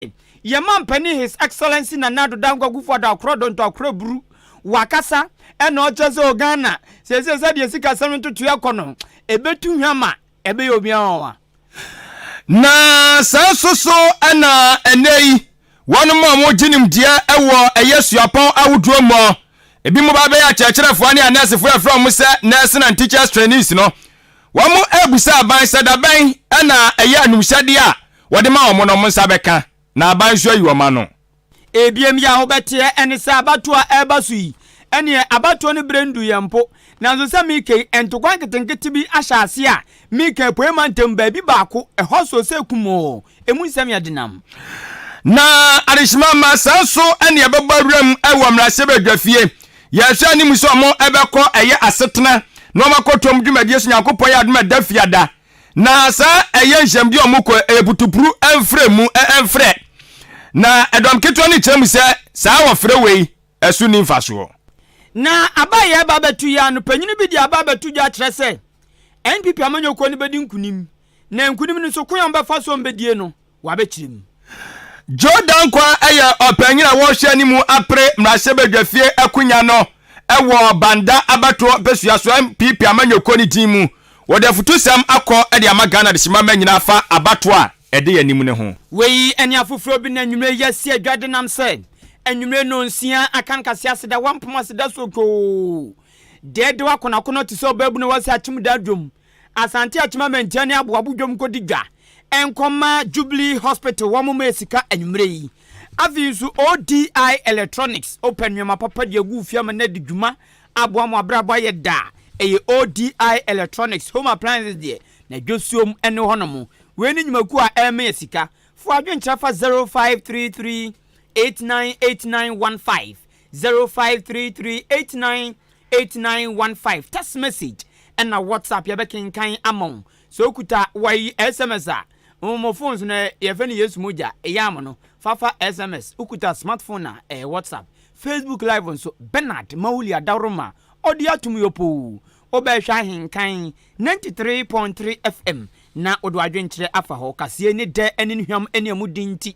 Yɛn mampanin His Excellency Nana Addo Dankwa Akufo-Addo Akorɔ Donto Akorɔ Aburu wakasa ɛna ɔkyerɛ sɛ o Ghana seesei sɛdeɛ sikasɛm no ntotoeɛ kɔ no ɛbɛtu hwa ma ɛbɛyɛ obiara nwanwa. Na saa nso so na ɛnnɛ yi wɔnom a wɔgye nimdeɛ wɔ ɛyɛ suapɔn ahodoɔ mu, ebinom ba bɛyɛ akyerɛkyerɛfoɔ ne anɛɛsefoɔ a yɛfrɛ wɔn sɛ Nursing and Teachers Trainees no, wɔn rebisa aban sɛ dabɛn na ɛyɛ anumhyɛdeɛ a wɔde ma wɔn no wɔn nsa bɛka, na aban nso ayi wɔn ano. Ebiem yɛ a wobɛteɛ ɛne sɛ abatoɔ a ɛreba so yi, ɛneɛ abatoɔ no berɛ nduiɛ mpo. Nanso sɛ meka yi, ntokwa nketenkete bi ahyɛ aseɛ a meka apueɛ mantam baabi baako, ɛhɔ soo sɛ kumoo, ɛmu nsɛm yɛ denam. Na adehyema mma, saa nso ne ɛbɛbɔ awuram wɔ mmarahyɛbadwafie. Yɛhwɛ anim sɛ wɔn bɛkɔ ɛyɛ asetena na wɔn akɔtɔm dwumadie so Nyankopɔn yɛ adom ɛda fiada. Na saa ɛyɛ nhyiamdi a wɔkɔ ɛyɛ putupuru mfrɛ mu mfrɛ. Na ɛdɔm ketewa no kyerɛ mu sɛ saa wɔfrɛ wei ɛso nni mfasoɔ. Na aba a yɛreba abɛto yi ara no, panyin bi de aba abɛto dwa akyerɛ sɛ NPP amanyɔkuo no bɛdi nkunim, na nkunim no nso, kwan a wɔbɛfa so a wɔbɛdie no, wɔabɛkyerɛ mu. Joe Danquah yɛ ɔpanyin a wɔrehwɛ anim apere mmarahyɛbadwafie akonya no wɔ Banda abatoɔ mpɛsua so NPP amanyɔkuo no din mu. Wɔde afutusɛm akɔ de ama Ghana adehyemma nyinaa fa abatoɔ a ɛde yɛn anim no ho. Wei ne afoforɔ bi na anwummerɛ yi yɛasi adwa denam sɛ anwummerɛ nnɔnsia akan kaseɛ aseda wampem aseda sotwoo dɛɛdɛw akɔnɔakɔnɔ te sɛ ɔbaabunu a wasi akyem da dwom Asante Akyem Amantia ne Aboabo dwom nkɔdi dwa nkɔma Jubilee Hospital wɔn mma sika anwummerɛ yi. Afei nso ODI Electronics wopɛ nnoɔma papa de agu wo fie ama no adi dwuma aboa mo abrabɔ ayɛ da a, ɛyɛ ODI Electronics Home Appliances deɛ na dwosuom ne hɔnom. Wei ne nnwumakuo a ɛrema yɛ sika. Fa w'adwenkyerɛ fa 0533 898915, 0533 89 8915 text message ɛna WhatsApp yɛbɛkenkan ama wo. Sɛ wokuta wayi SMS a, mo phones no yɛfrɛ no Yesu mogya ɛyɛ ama no fafa SMS. Wokuta smartphone a ɛyɛ WhatsApp. Facebook live nso Bernard Mawuli Adaworoma ɔde atom yopoo. Wobɛhwɛ Ahenkan 93.3 FM na wode w'adwenkyerɛ afa hɔ. Kaseɛ ne dɛ ne ne hwam ne ɛmu den nti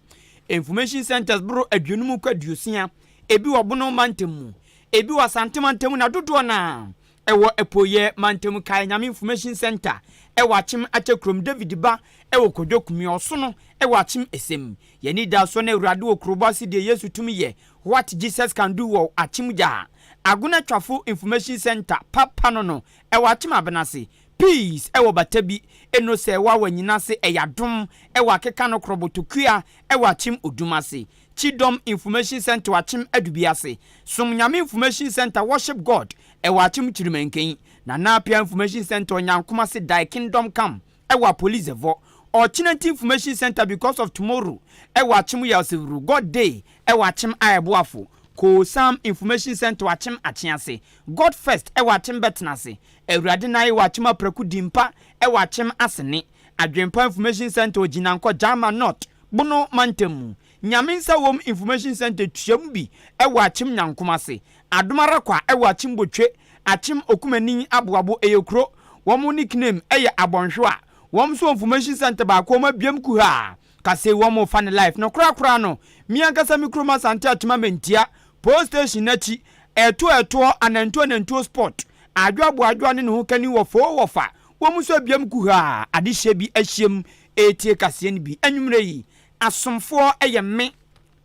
information centers boro aduonum kɔ aduosia. Ebi wɔ Bono mantam mu, Ebi wɔ Asante mantam na dodoɔ no ara ɛwɔ Apueɛ mantam. Kae Nyame Information Centre ɛwɔ Akyem Akyɛkurom, David Ba ɛwɔ Kwadwo Kumi, Ɔsono ɛwɔ Akyem Esem. Yɛn anidasoɔ ne Awurade wɔ Kurobɔ ase deɛ Yesu tumi yɛ, What Jesus Can Do wɔ Akyem Gyaa. Agona Twafo Information Centre papa no no ɛwɔ Akyem Abenase. Peace ɛwɔ Batabi, Eno sɛ ɛwɔ Awanyinase, ɛyɛ Adom ɛwɔ Akeka no Korɔbotokua ɛwɔ Akyem Odum ase. Kyidɔm Information Centre wɔ Akyem Adubiase, Som Nyame Information Centre Worship God ɛwɔ Akyem Kyirimankein, Nana Appiah Information Centre Ɔnyankomase Thy Kingdom Come ɛwɔ Apolizevɔ, Ɔkyenanti Information Centre Because of Tomorrow ɛwɔ Akyem Yelsewuru, God Day ɛwɔ Akyem Aɛboafo, Koosam Information Centre wɔ Akyem Akyease, God First ɛwɔ Akyem Bɛtenase, Awurade Naye wɔ Akyem Apraku Dimpa ɛwɔ Akyem Asene, Adwempa Information Centre Ogyinankɔ Gyama North, Bono mantam mu. Nyame nsa wom Information Centre tua mu bi wɔ Akyem Nyankom ase. Adom ara kwa wɔ Akyem Botwe, Akyem Okumanin Aboabo ɛyɛ kuro. Wɔn nickname yɛ Abɔnhwewa. Wɔn nso wɔ Information Centre baako wɔn abiam kuhaa. Kasei wɔn fa ne life no korakora no. Me ankasa me kurom Asante Akyem Amantia, Post Station no akyi, ɛtoɔ ɛtoɔ, anantuo anantuo spot. Adwoa Boadwoa ne ne ho kani wɔ foo wɔfa. Wɔn nso abiam kuhaa. Adehyeɛ bi ahyiam retie kaseɛ no bi anwummerɛ yi. Asomfoɔ yɛ me,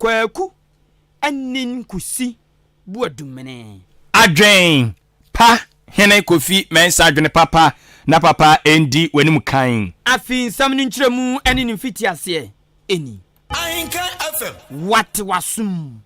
Kwaku Anin Kusi Boadumene. Adwen pa hene Kofi Mensah adwene papa na papa ndi w'anim kan. Afei nsɛm no nkyerɛmu ne ne mfitiaseɛ ni. Ahenkan FM. Wate w'asom.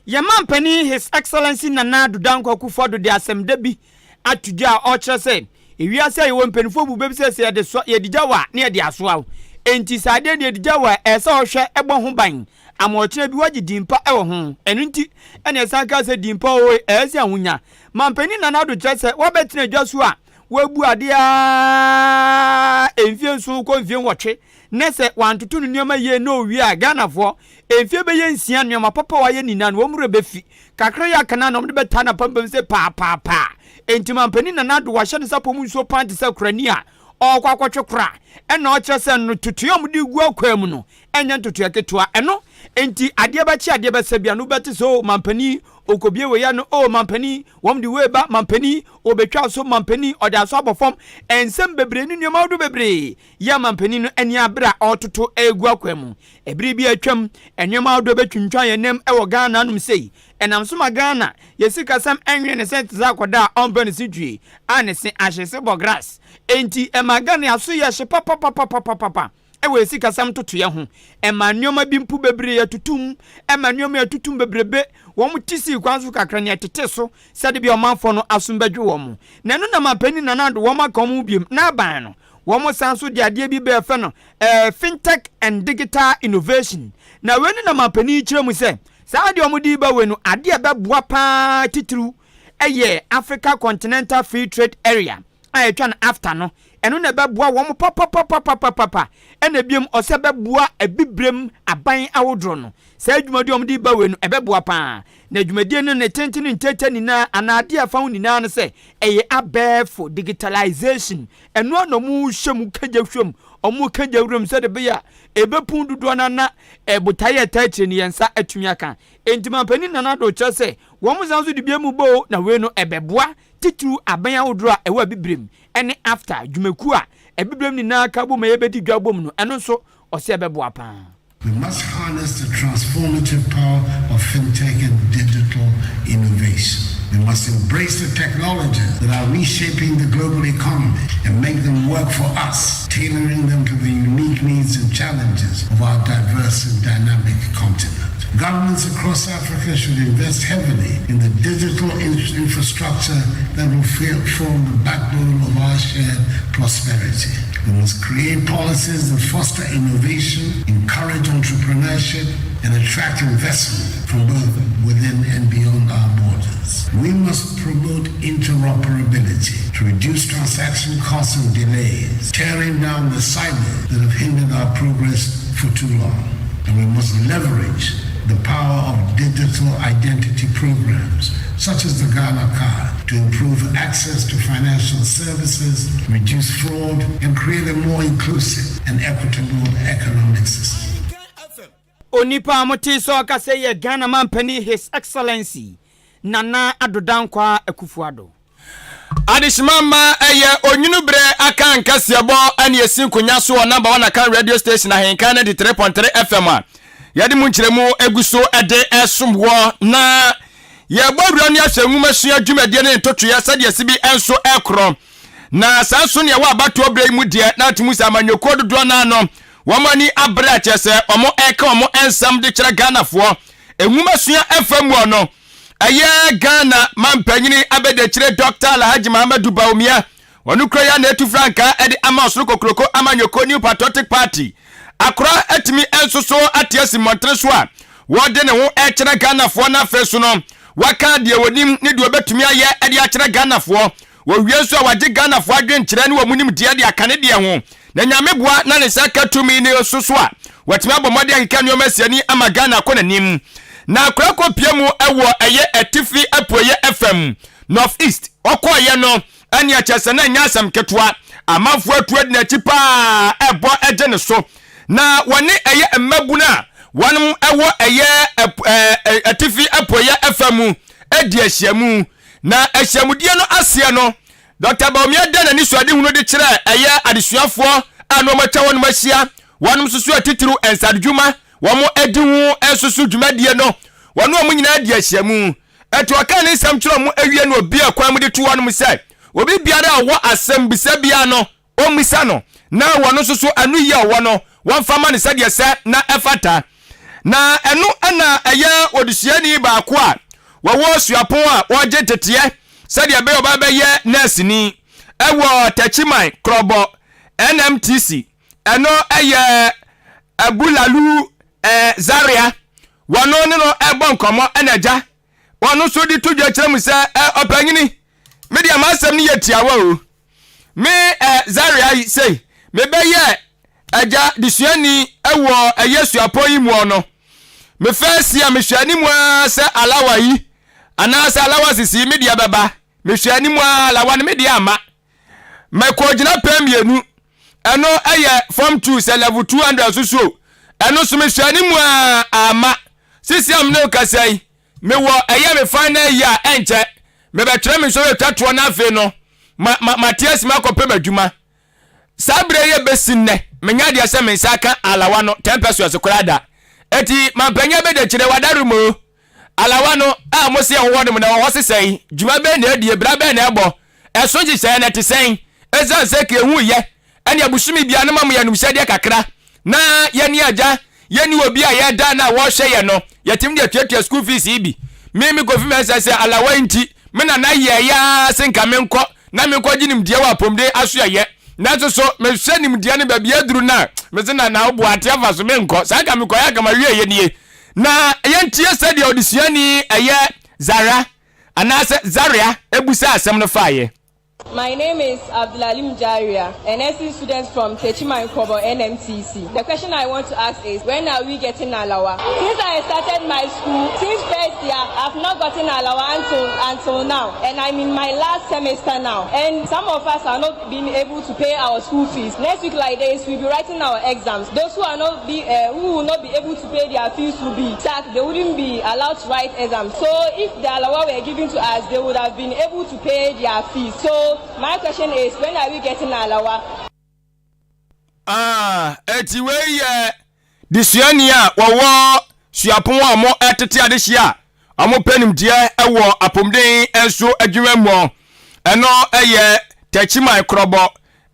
Yɛn manpanin His Excellency Nana Addo Dankwa Akufo-Addo de asɛmda bi ato dwa a ɔrekyerɛ sɛ ewiase a yɛwɔ mpanyinfoɔ bu bɛ bi sɛ sɛ yɛde soa yɛde gya wo a na yɛde asoa wo. Enti sɛ adeɛ no yɛde gya wo a ɛsɛ sɛ ɔhwɛ bɔ ho ban ama ɔkyena bi woagye din pa wɔ ho. Ɛno nti ɛna ɛsan kaa sɛ din pa oo ɛyɛ sɛ ahonya. Manpanin Nana Addo kyerɛ sɛ woabɛtena dwa so a woabu adeɛ ara mfie nson kɔ mfie nwɔtwe na sɛ wantoto ne nneɛma yie na owie a, Ghanafoɔ, mfie bɛyɛ nsia nneɛma papa a wayɛ nyinaa no wɔn werɛ bɛfi. Kakra yi aka no a na wɔde bɛtaa n'apampam sɛ paapaapaa. Enti Mampanin Nana Addo wahyɛ ne sapɔ mu nsuo paa te sɛ korani a ɔrekɔ akɔtwe kora. Ɛna ɔkyerɛ sɛ ntotoeɛ a wɔde gu akwan mu no ɛnyɛ ntotoeɛ ketewa. Ɛno nti adeɛ bɛkye adeɛ bɛsa bia no wobɛte sɛ o mampanin ɔkɔbie wei ano, o mampanin wɔn de wei ba, mampanin ɔbɛtwa so, mampanin ɔde aso abɔ fam. Nsɛm bebree ne nneɛma ahodoɔ bebree yɛ mampanin no ani abere a ɔretoto egu akwan mu. Ɛbere bi atwam, nneɛma ahodoɔ bɛtwintwan yɛn nam wɔ Ghana anom sei. Ɛnam so ma Ghana yɛ sikasɛm nwene ne se te sɛ akwadaa a ɔmpɛ ne se twie a ne se ahye se bɔ grass. Enti ɛma Ghana aso yɛ hye papapapapapapa wɔ yɛ sikasɛm ntotoeɛ ho. Ɛma nneɛma bi mpo bebree yɛtotom, ɛma nneɛma yɛtotom bebrebe, wɔn te sii kwan so kakra na yɛtete so sɛde bia ɔmanfoɔ no asom bɛdwo wɔn. Na ɛno na mampanin Nana Addo wɔn aka wɔn ho biom n'aban no. Wɔn san nso de adeɛ bi bɛɛfɛ no eh, Fintech and Digital Innovation. Na wei no na mampanin yi kyerɛ mu sɛ saa adeɛ a wɔde reba wei no adeɛ a ɛbɛboa paa titiriw yɛ Africa Continental Free Trade Area a yɛtwa no AFTA no. Ɛno na ɛbɛboa wɔn papapapapapapa. Ɛna biom ɔsɛ ɛbɛboa abibirem aban ahodoɔ no. Saa dwumadie a wɔde reba wei no ɛbɛboa paa. Na dwumadie no ne tenten ne ntiatia nyinaa anaa adeɛ a ɛfa ho nyinaa ne sɛ ɛyɛ abɛɛfo digitalization. Ɛno ara na wɔrehyɛ mu ka gya hwam, wɔreka gya wuram sɛdeɛ ɛbɛyɛ a ɛbɛpun dodoɔ no ara na botaeɛ a ɛtaa akyire no yɛn nsa atumi aka. Enti Mampanin Nana Addo kyerɛ sɛ wɔn san nso de bi amu bɔ o, na wei no ɛbɛboa titiriw aban ahodoɔ a ɛwɔ Abibirem ne AFTA dwumakuo a Abibirem nyinaa ka bom a yɛbɛdi dwa bom no, ɛno nso ɔsɛ ɛbɛboa paa. We must harness the transformative power of fintech and digital innovation. We must embrace the technologies that are reshaping the global economy and make them work for us, tailoring them to the unique needs and challenges of our diverse and dynamic continent. Governments across Africa should invest heavily in the digital infrastructure that will form the backbone of our shared prosperity. We must create policies that foster innovation, encourage entrepreneurship, and attract investment from both within and beyond our borders. We must promote interoperability to reduce transaction costs and delays, tearing down the silos that have hindered our progress for too long. And we must leverage the power of digital identity programs, such as the Ghana Card, to improve access to financial services, reduce fraud, and create a more inclusive and equitable economic system. Onipa a motee sɛ ɔkasa yi yɛ Ghana Mampanin His Excellency Nana Addo Dankwa Akufo-Addo. Adehyema mma ɛyɛ onwunu berɛ Akan nkaseɛbɔ ɛne ɛsi nkonya so wɔ number one Akan radio station Ahenkan 93.3 FM a yɛde mu nkyerɛmu egu so ɛde ɛsom wɔ na yɛbɔ awura ne ahyɛ nwoma sua dwumadie ne ntotoeɛ sɛdeɛ ɛsi bi nso ɛkorɔ na saa nso ne ɛwɔ abatoɔ berɛ yi mu deɛ na ate mu sɛ amanyɔkuo dodoɔ no ano wɔn ani abere akyerɛ sɛ wɔn ɛka wɔn nsɛm de kyerɛ Ghanafoɔ nwoma sua ɛfa mu no Ɛyɛ Ghana mampanyini abɛdakyire Dɔkta Alhaji Mahamadu Bawumia. Ɔno kura yi a na atu frankaa de ama Ɔsoro Kokroko Amanyɔkuo New Patriotic Party. Akora atumi nso so ate asi mmɔntene so a wɔde ne ho rekyerɛ Ghanafoɔ na afei so no waka deɛ ɔnim ne deɛ ɔbɛtumi ayɛ de akyerɛ Ghanafoɔ. Wɔwie nso a wagye Ghanafoɔ adwenkyerɛ ne wɔn nimdeɛ de aka ne deɛ ho. Na Nyame boa na ne nsa ka tumi no so so a, watumi abɔ mmɔden akeka nneɛma asi ani ama Ghana akɔ n'anim. Na akora kɔpie mu wɔ ɛyɛ Atifi Apueɛ fam, North East, ɔkɔeɛ no, ɛnneɛ kyerɛ sɛ na ɛnyɛ asɛm ketewa. Amanfoɔ atu adi n'akyi paa ɛbɔ gye ne so. Na wɔne ɛyɛ mmabunu a wɔn wɔ ɛyɛ Atifi Apueɛ fam mu di ahyiamu. Na ahyiamudie no aseɛ no, Dɔkta Bawumia da n'anisoadehunu de kyerɛɛ ɛyɛ adesuafoɔ a na wɔatwa wɔnom ahyia, wɔnom nso so atitiriw nsadodwuma wɔn adi ho nso so dwumadie no, wɔne wɔn nyinaa di ahyiamu. Ɛti ɔkaa ne nsɛm kyerɛ wɔn awie no obiaa kwan mu de to wɔnom sɛ obi biara a ɔwɔ asɛm bisa biara no ɔmmisa no, na wɔn nso so anoyie a ɔwɔ no, wɔmfa mma no sɛdeɛ ɛsɛ na ɛfata. Na ɛno na ɛyɛ odesuani baako a wɔwɔ suapɔn a ɔregye nteteɛ sɛdeɛ ɛbɛyɛ ɔba bɛyɛ nɛɛseni wɔ Techiman Krɔbɔ NMTC, ɛno yɛ Abulalu Zaria, wɔno ne no ɛrebɔ nkɔmmɔ ɛna agya ɔno nso de to dwa kyerɛ mu sɛ, Ɔpanyini, me deɛ m'asɛm no yɛ tiawa o. Me ɛ Zaria yi sei, mebɛyɛ agya desuani wɔ ɛyɛ suapɔn yi muɔ no, me first year mehwɛ anim ara sɛ alawa yi anaasɛ alawa sisi yi me deɛ bɛba. Mehwɛ anim ara alawa no me deɛ amma. Mekɔɔ gyinapɛn mmienu. Ɛno yɛ form 2 sɛ level 200 nso so o. Ɛno nso mehwɛ anim a amma. Sisi a me ne wo kasa yi, mewɔ ɛyɛ me final year a ɛnkyɛ mebɛtwerɛ me nsɔhwɛ atwa toɔ na afei no ma ma mate asi makɔpɛ m'adwuma. Saa berɛ yi ɛbɛsi nnɛ, menya adeɛ sɛ me nsa aka alawa no 10 pesewas koraa da. Enti mampanyin abɛdakyire wadarom o. Alawa no a mose ɛwɔ hɔ nom no ɛwɔ hɔ sesɛn? Dwuma bɛn na ɛdie? Bra bɛn na ɛbɔ? Ɛso nhyehyɛeɛ no ɛte sɛn? Ɛsiane sɛ Kehu yɛ ɛne bosome biara no ma mo yɛ anumhyɛdeɛ kakra na yɛne agya yɛnni obi a yɛda no a wɔhwɛ yɛn no yɛtumi de atuatua school fees yi bi. Me me Kofi Mensah sɛ alawa yi nti me nana yɛɛyɛ ara se nka menkɔ na menkɔgye nimdeɛ wɔ apɔmuden asoɛyɛ nanso so mehwɛ nimdeɛ no baabi aduru no a mese nana wo boa ate afa so menkɔ saa nka mekɔyɛ anka mawieɛ nie. Na yɛntie sɛdeɛ ɔdesuani ɛyɛ Zara anaasɛ Zaria ɛbusaa asɛm no faeɛ. My name is Abdulalim Jaria, a nursing student from Techiman Kobo NMTC. The question I want to ask is, when are we getting Alawa? Since I started my school, since first year, I've not gotten Alawa until, until now. And I'm in my last semester now. And some of us are not being able to pay our school fees. Next week like this, we'll be writing our exams. Those who are not be, who will not be able to pay their fees will be sacked. They wouldn't be allowed to write exams. So if the Alawa were given to us, they would have been able to pay their fees. So my question is, when are we getting Alawa? Ah, eti wei yɛ desuani a wɔwɔ suapɔn a wɔtete adehye a wɔpɛ nimdeɛ wɔ apɔmuden nso adwuma mu. Ɛno yɛ Techiman Korɔbɔ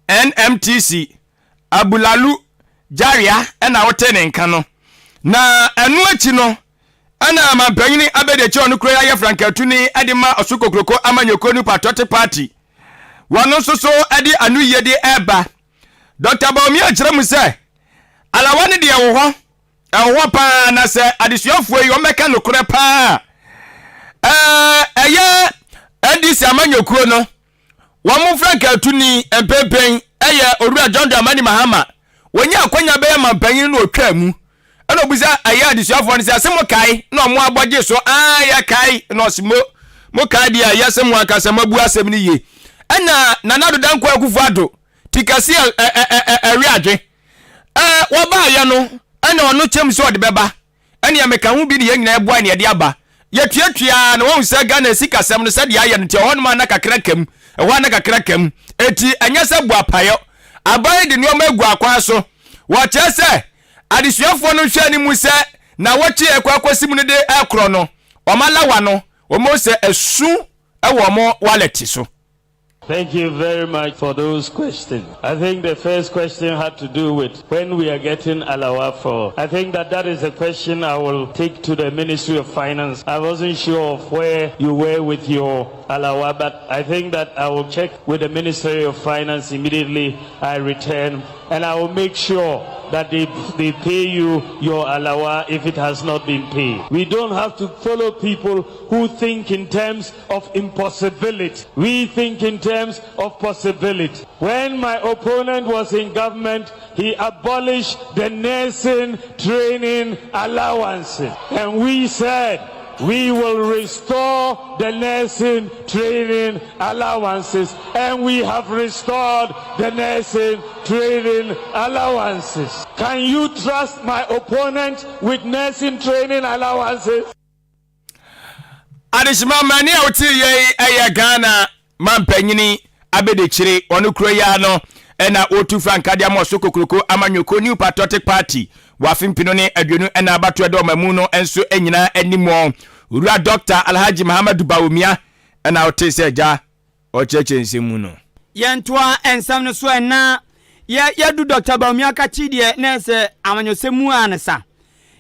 NMTC Abulalu Jaria na wote ne nka no. Na ɛno akyi no, ɛna mampanyini abɛdiakyire a ɔno kura yi ayɛ frankatuni de ma Ɔso Kokroko Amanyɔkuo New Patriotic Party. Wɔno nso so de anoyie de ɛreba. Dr. Bawumia kyerɛ mu sɛ, alawa no deɛ ɛwɔ hɔ, ɛwɔ hɔ paa na sɛ adesuafoɔ yi wɔbɛka nokorɛ paa a, ɛyɛ NDC amanyɔkuo no Wɔn frankaatuni mprempren yɛ Owura John Dramani Mahama. Wɔnyaa akwanya bɛyɛ mampanyin na ɔtwaa mu. Ɛna ɔbisa ɛyɛ adesuafoɔ no sɛ, se mo kae? Na wɔn abɔ gye so, aa yɛkae. Na ɔse mo, mo kae deɛ ɛyɛ sɛ mo ankasa moabu asɛm no yie. Ɛna Nana Addo Dankwa Akufo Addo ti kɛse ɛwe adwe. Ɛɛ wɔbaayɛ no, ɛna ɔno kyɛm sɛ ɔde bɛba. Ɛnea meka ho bi ne yɛn nyinaa ɛboae na yɛde aba. Yɛtuatua na wɔahu sɛ Ghana sikasɛm no sɛdeɛ ayɛ no nti ɛhɔnom a na kakra ka mu, ɛhɔ a na kakra ka mu. Enti ɛnyɛ sɛ boapayɔ. Aban de nneɛma agu akwan so. Wɔkyerɛ sɛ adesuafoɔ no nhwɛ anim sɛ nnawɔtwe a ɛkɔ akɔsi mu no de rekorɔ no, wɔn alawa no, wɔbɛhu sɛ asu wɔ wɔn wallet so. Thank you very much for those questions. I think the first question had to do with when we are getting Alawa for. I think that that is a question I will take to the Ministry of Finance. I wasn't sure of where you were with your Alawa, but I think that I will check with the Ministry of Finance immediately I return, and I will make sure that they, they pay you your Alawa if it has not been paid. We don't have to follow people who think in terms of impossibility. We think in terms of possibility. When my opponent was in government, he abolished the nursing training allowances. And we said, we will restore the nursing training allowances and we have restored the nursing training allowances. Can you trust my opponent with nursing training allowances? Adehyema mani a wote yɛ yi yɛ Ghana mampanyini abɛdekyire ɔno kuro yi ara no ɛna wɔtu franka de ama ɔso kokroko amanyɔkuo New Patriotic Party wɔ afe mpenu ne aduonu ɛna abatoɔ ɛda ɔmamu no nso nyinaa anim Owura Dr. Alhaji Mahamadu Bawumia ɛna wote sɛ agya ɔkyerɛkyerɛ nsɛm mu no. Yɛntoa nsɛm no so ɛ na yɛ yɛdu Dɔkta Bawumia kakyi deɛ na ɛsɛ amanyɔsɛm mu ara ne sa.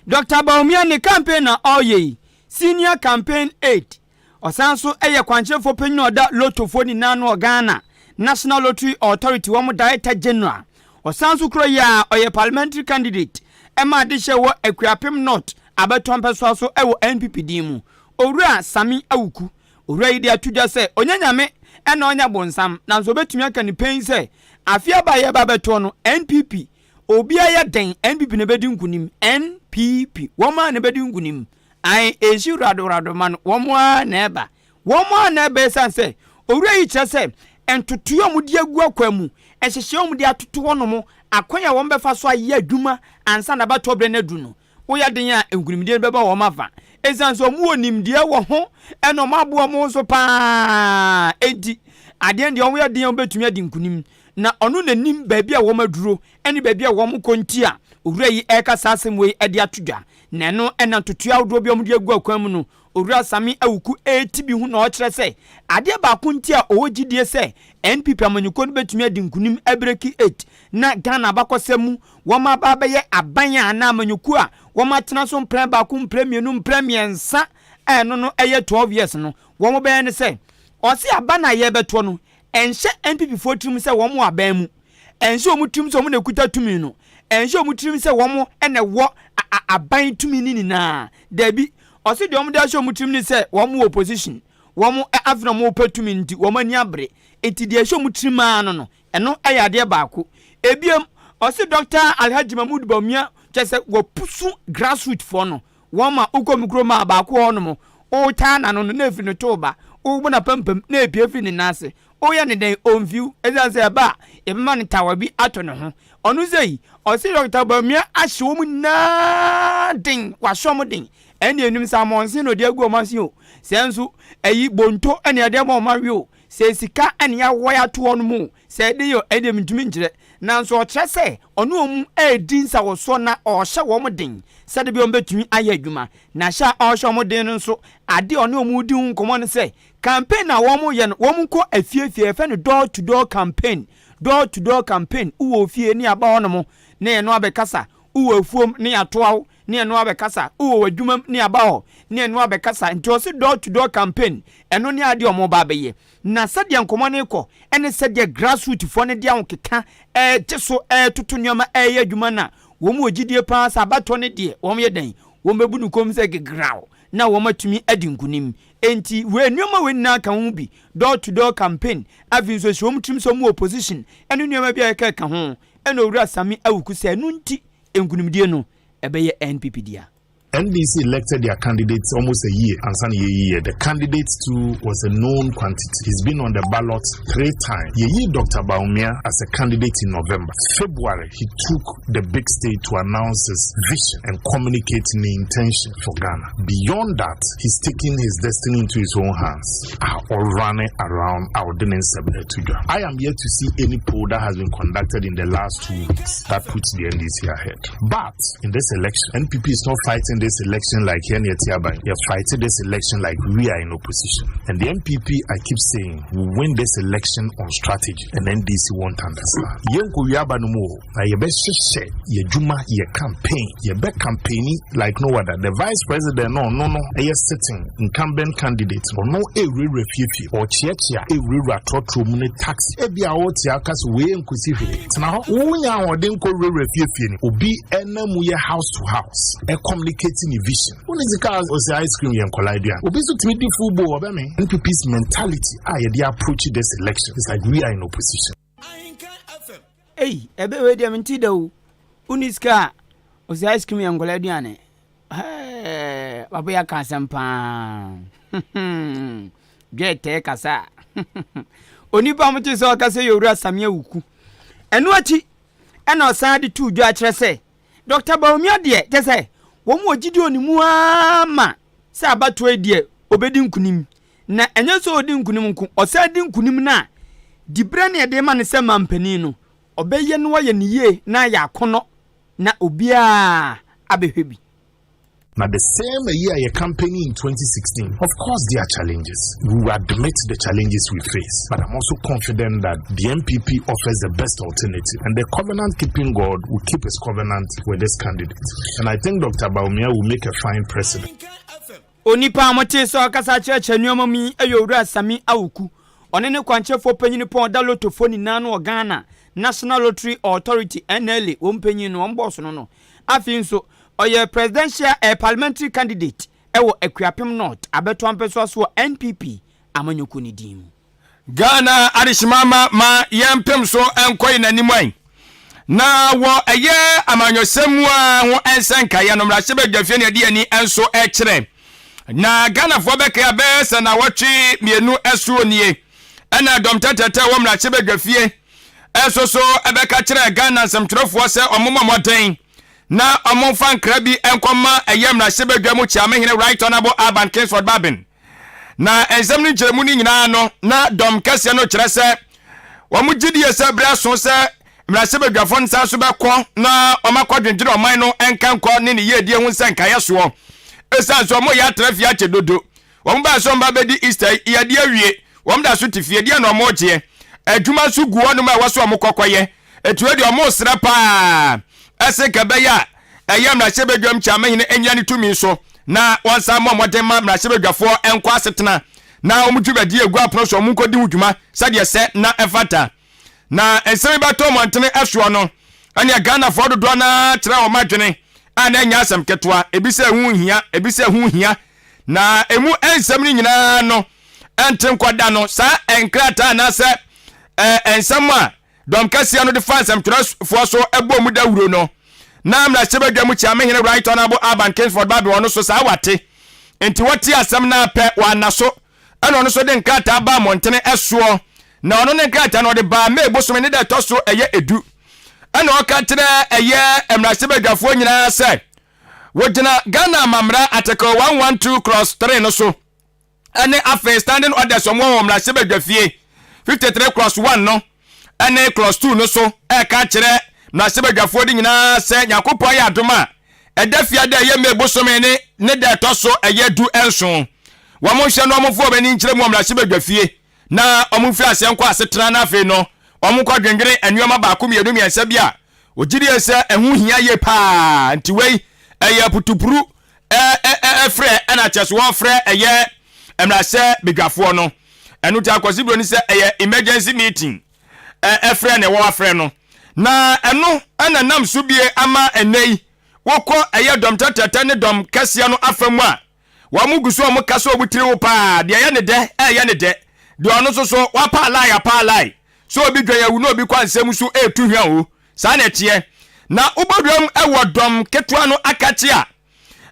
Dɔkta Bawumia ne campaign na ɔreyɛ yi, Senior Campaign Aide. Ɔsan nso yɛ kwankyerɛfoɔ panyin a ɔda Lottofoɔ nyinaa ano wɔ Ghana, National Lottery Authority wɔn Director General. Ɔsan nso kura yi a ɔyɛ Parliamentary Candidate ma adehyɛ wɔ Akuapem North abatoɔ mpɛsoa so wɔ NPP din mu. Owura Sammy Awuku Owura yi de ato dwa sɛ ɔnyɛ Nyame ɛna ɔnyɛ bonsam nanso ɔbɛtumi aka no pɛn sɛ afe aba a yɛreba abɛtoɔ no NPP obiara yɛ dɛn NPP na ɛbɛdi nkunim NPP wɔn ara na ɛbɛdi nkunim ae ɛsi wuradoworado ma no wɔn ara na ɛba wɔn ara na ɛba ɛsiane sɛ owura yi kyerɛ sɛ ntotoeɛ a wɔde agu akwan mu. nhyehyɛe a wɔde atoto hɔnom, akwan a wɔbɛfa so ayɛ adwuma ansa na abatoɔ berɛ no aduru no, woyɛ den a nkunimdie no bɛba wɔn afa. Ɛsiane sɛ wɔwɔ nimdeɛ wɔ ho na wɔaboa wɔn ho so paa enti, adeɛ no deɛ wɔyɛ den a wɔbɛtumi adi nkunim. Na ɔno na nim baabi a wɔaduro ne baabi a wɔkɔ nti a owura yi reka saa asɛm wei de ato dwa. Na ɛno na ntotoeɛ ahodoɔ bi a wɔde agu akwan mu no, Owura Sammy Awuku reti bi ho na ɔkyerɛ sɛ adeɛ baako nti a ɔwɔ gyidie sɛ NPP amanyɔkuo no bɛtumi adi nkunim abireki eight na Ghana abakɔsɛm mu wɔn aba abɛyɛ aban a anaa amanyɔkuo a wɔn atena so mprɛ baako, mprɛ mmienu, mprɛ mmiɛnsa a ɛno no ɛyɛ 12 years no wɔn bɛyɛ ne sɛ ɔse aba no a yɛrebɛtoɔ no ɛnhyɛ NPP foɔ tirim sɛ wɔn wɔ aban mu, ɛnhyɛ wɔn tirim sɛ wɔn na ɛkuta tumi no, ɛnhyɛ wɔn tirim sɛ wɔn na ɛwɔ aban tumi no nyinaa, dabi, ɔse deɛ wɔn de ahyɛ wɔn tirim ne sɛ wɔn wɔ opposition, wɔn afei na wɔn repɛ tumi nti wɔn ani abere, nti deɛ ɛhyɛ wɔn tirim ara no no, ɛno yɛ adeɛ baako. Ebiem, ɔse Dɔkta Alhaji Mahmood Bawumia kyerɛ sɛ wapusu grassroot foɔ no, wɔn ma wokɔ me kurom a baako wɔ hɔnom, wotaa n'ano no na efiri ne to ba, wobɔ n'apampam na epue firi ne nan ase, woyɛ no dɛn omfiw, esiane sɛ ɛba a yɛbɛma no tawa bi ato ne ho. Ɔno sei, ɔse Dɔkta Bawumia ahyɛ wɔn nyinaa den, wahyɛ wɔn den, ɛnna enim sɛ amɔnsen na ɔde agu wɔn ase o, sɛ nso ɛyi bonto na yɛde ama wɔn awe o, sɛ sika na yɛawɔe ato wɔn mu o, sɛ ɛde yɛ o, ɛndeɛ mentumi nkyerɛ. Nanso ɔkyerɛ sɛ ɔne wɔn redi nsawɔsoɔ na ɔrehyɛ wɔn den sɛdeɛ ɛbɛyɛ wɔbɛtumi ayɛ adwuma. Na hyɛ a ɔrehyɛ wɔn den no nso, adeɛ a ɔne wɔn redi ho nkɔmmɔ ne sɛ, campaign a wɔreyɛ no, wɔnkɔ afiefie, yɛfrɛ no door to door campaign, door to door campaign, wowɔ ofie ne yɛaba hɔnom ne yɛne wo abɛkasa, wowɔ afuom ne yɛatoa wo ne yɛne wo abɛkasa, wowɔ w'adwumam ne yɛaba hɔ ne yɛne wo abɛkasa. Nti ɔse door to door campaign, ɛno ne adeɛ a wɔreba abɛyɛ. Na sɛdeɛ nkɔmmɔ no rekɔ ne sɛdeɛ grassroot foɔ no de ahokeka regye so retoto nneɛma reyɛ adwuma no a, wɔn wɔ gyidie paa sɛ abatoɔ no deɛ wɔn yɛ dɛn, wɔn bɛbu no komm sɛ gegraw na wɔn atumi adi nkunim. Enti wei nneɛma wei nyinaa ka ho bi, door to door campaign, afei nso ɛhyɛ wɔn tirim sɛ wɔn wɔ opposition ne nneɛma bi a ɛka ɛka ho. Ɛna Owura Sammy Awuku sɛ ɛno nti nkunimdie no ɛbɛyɛ NPP dea. NDC elected their candidates almost a year ansa na yɛyi yɛ. The candidate too was a known quantity. He's been on the ballot three times. Yɛyi Dr. Bawumia as a candidate in November. February, he took the big stage to announce his vision and communicate the intention for Ghana. Beyond that, he's taking his destiny into his own hands. Or running around our I am yet to see any poll that has been conducted in the last two weeks that puts the NDC ahead. But in this election, NPP is not fighting this election like here near Tiaban. They are fighting this election like we are in opposition. And the NPP, I keep saying, will win this election on strategy, and NDC won't understand. Yɛnkɔ wiaba no mu o, na yɛbɛhyehyɛ yɛ adwuma, yɛ campaign, yɛbɛ campaign like no other. The vice president no, ɔno no, ɛyɛ sitting incumbent candidate, ɔno ɛwurawura fiefie, ɔkyeakyea, ɛwurawura trɔtrɔ mu ne taxi. Ebi a wote aka so wei nkosi hwee. Tena hɔ. Wonya ahoɔden kɔ wurawura fiefie no. Obi ɛna mu yɛ house to house, ɛ communicate ne vision. Wo ne sika a ɔsɛ ice cream yɛ nkɔla aduane. Obi nso tumi di full bowl ɔbɛme. NPP's mentality a yɛde approach this election is like we are in opposition. Ei ɛbɛ wei deɛ mente da o. Wonni sika a ɔsɛ ice cream yɛ nkɔla aduane. Hɛɛ papa yi aka asɛm paa. Dwɛtɛɛ kasa. Onipa a mote sɛ ɔkasa yɛ Owura Samia Wuku. Ɛno akyi ɛna ɔsan de too dwa kyerɛ sɛ Dr. Bawumia deɛ kyɛ sɛ wɔn wɔ gyidi wɔ ne mu ara ma sɛ abatoɔ yi deɛ ɔbɛdi nkunim. Na ɛnyɛ sɛ ɔdi nkunim nko, ɔsan di nkunim no a, diberɛ no yɛde ma no sɛ mampanin no, ɔbɛyɛ no ayɛ no yie na ayɛ akɔnnɔ na obiara abɛhwɛ bi. Na the same ayi a yɛ campaigning in 2016, of course there are challenges. We will admit the challenges we face, but I'm also confident that the NPP offers the best alternative, and the covenant keeping God will keep his covenant with this candidate. And I think Dr. Bawumia will make a fine president. Onipa a motee sɛ ɔkasa kyerɛkyerɛ nneɛma mu yi yɛ Owura Sammy Awuku. Ɔne ne kwankyerɛfoɔ panyin pɔn ɔda lotofoɔ nyinaa ano wɔ Ghana National Lottery Authority, NLA, wɔn panyin no, wɔn bɔɔso no no. Afei nso, ɔyɛ Presidential eh, Parliamentary candidate wɔ Akuapem North abɛtoa mpɛsoa so wɔ NPP amanyɔkuo no din mu. Ghana adehyema ma ma yɛmpem so nkɔ yɛn anim ɛ. Na wɔ ɛyɛ amanyɔsɛm mu a ho nsɛnkaeɛ no mmarahyɛbadwafie na ɛde ani nso kyerɛ. Na Ghanafoɔ bɛkae a bɛyɛ sɛ nnawɔtwe mmienu soɔ nie ɛna dɔm tɛtɛtɛ wɔ mmarahyɛbadwafie. nso so bɛka kyerɛɛ Ghana nsɛmtwerɛfoɔ sɛ wɔmmɔ mmɔden na wɔmfa nkra bi nkɔma ɛyɛ mmarahyɛbadwa mu Kyeamehene Right Honourable Alban Kingsford Bagbin. Na nsɛm no nkyerɛmu no nyinaa no, na dɔm kɛseɛ no kyerɛ sɛ wɔn gye die sɛ berɛ aso sɛ mmarahyɛbadwafoɔ no san so bɛkɔ na wɔakɔdwendwene ɔman no nkankɔ ne ne yiedie ho nsɛnkaeɛ soɔ. Ɛsiane sɛ wɔyɛ atra fie akyɛ dodo, wɔn baa sɛ wɔn ba bɛdi Easter yi, yɛde awie, wɔn da so te fie, deɛ na wɔregyeɛ? Adwuma nso gu hɔnom a ɛwɔ sɛ wɔkɔ kɔyɛ. Enti wei deɛ wɔresrɛ paa ɛse nka ɛbɛyɛ a ɛyɛ mmarahyɛbadwam kyeamehene nyina ne tumi so na wɔnsan mmɔ mmɔden ma mmarahyɛbadwafoɔ nkɔ asetena na wɔn dwumadie egu apono so wɔn nkɔdi ho dwuma sɛdeɛ sɛ na ɛfata. Na nsɛm yi bɛtɔ mmɔntene soɔ no, ɛneɛ Ghanafoɔ dodoɔ no ara kyerɛ wɔn adwene a na ɛnyɛ asɛm ketewa, ebi sɛ ɛho nhia, ebi sɛ ɛho hia. Na emu nsɛm no nyinaa no ɛnte nkɔda no saa nkrataa anaasɛ nsɛm a dɔm kɛseɛ no de fa nsɛmtwerɛfoɔ so bɔ mu dawuro no. Na mmarahyɛbadwa mu kyeamehene Right Honourable Alban Kingsford Bagbin ɔno so saa wate. Nti wɔte asɛm no ara pɛ wɔanna so ɛna ɔno nso de nkrataa baa mmɔntene soɔ. Na ɔno ne nkrataa no ɔde baa May bosome ne da ɛtɔ so ɛyɛ edu. Ɛna ɔka kyerɛ ɛyɛ mmarahyɛbadwafoɔ nyinaa sɛ wɔgyina Ghana amammara Article 112 clause 3 no so ɛne afei Standing Orders wɔn wɔ mmarahyɛbadwafie 53 clause 1 no ɛne clause 2 no so ɛka kyerɛ mmarahyɛbadwafoɔ de nyinaa sɛ Nyankopɔn ayɛ adom a ɛda fiada ɛyɛ May bosome ne ne da ɛtɔ so ɛyɛ 17 wɔn nhwɛ no wɔn mfa wɔn ani nkyerɛ mu wɔ mmarahyɛbadwafie na wɔn mfiri aseɛ nkɔ asetena na afei no wɔn nkɔ dwendwene nneɛma baako mmienu mmiɛnsa bi a wɔgye die sɛ ɛho hia yie paa. Nti wei ɛyɛ putupuru ɛfrɛ ɛna kyɛ so wɔfrɛ ɛyɛ mmarahyɛ badwafoɔ no. Ɛno nti Akwasi Broni sɛ ɛyɛ emergency meeting ɛfrɛ na ɛwɔ afrɛ no. Na ɛno ɛna nam so bie ama ɛnɛ yi wokɔ ɛyɛ dɔm tɛtɛtɛ ne dɔm kɛseɛ no afa mu a wɔn gu so wɔn ka sɛ wɔn tiri wo paa deɛ ɛyɛ ne dɛ ɛyɛ ne dɛ deɛ ɔno nso so wapa alae apa alae sɛ obi dwan awu na obi kɔ ansɛm so ɛretu hwa o saa na ɛteɛ na wobɔdwam ɛwɔ dɔm ketewa no akakye a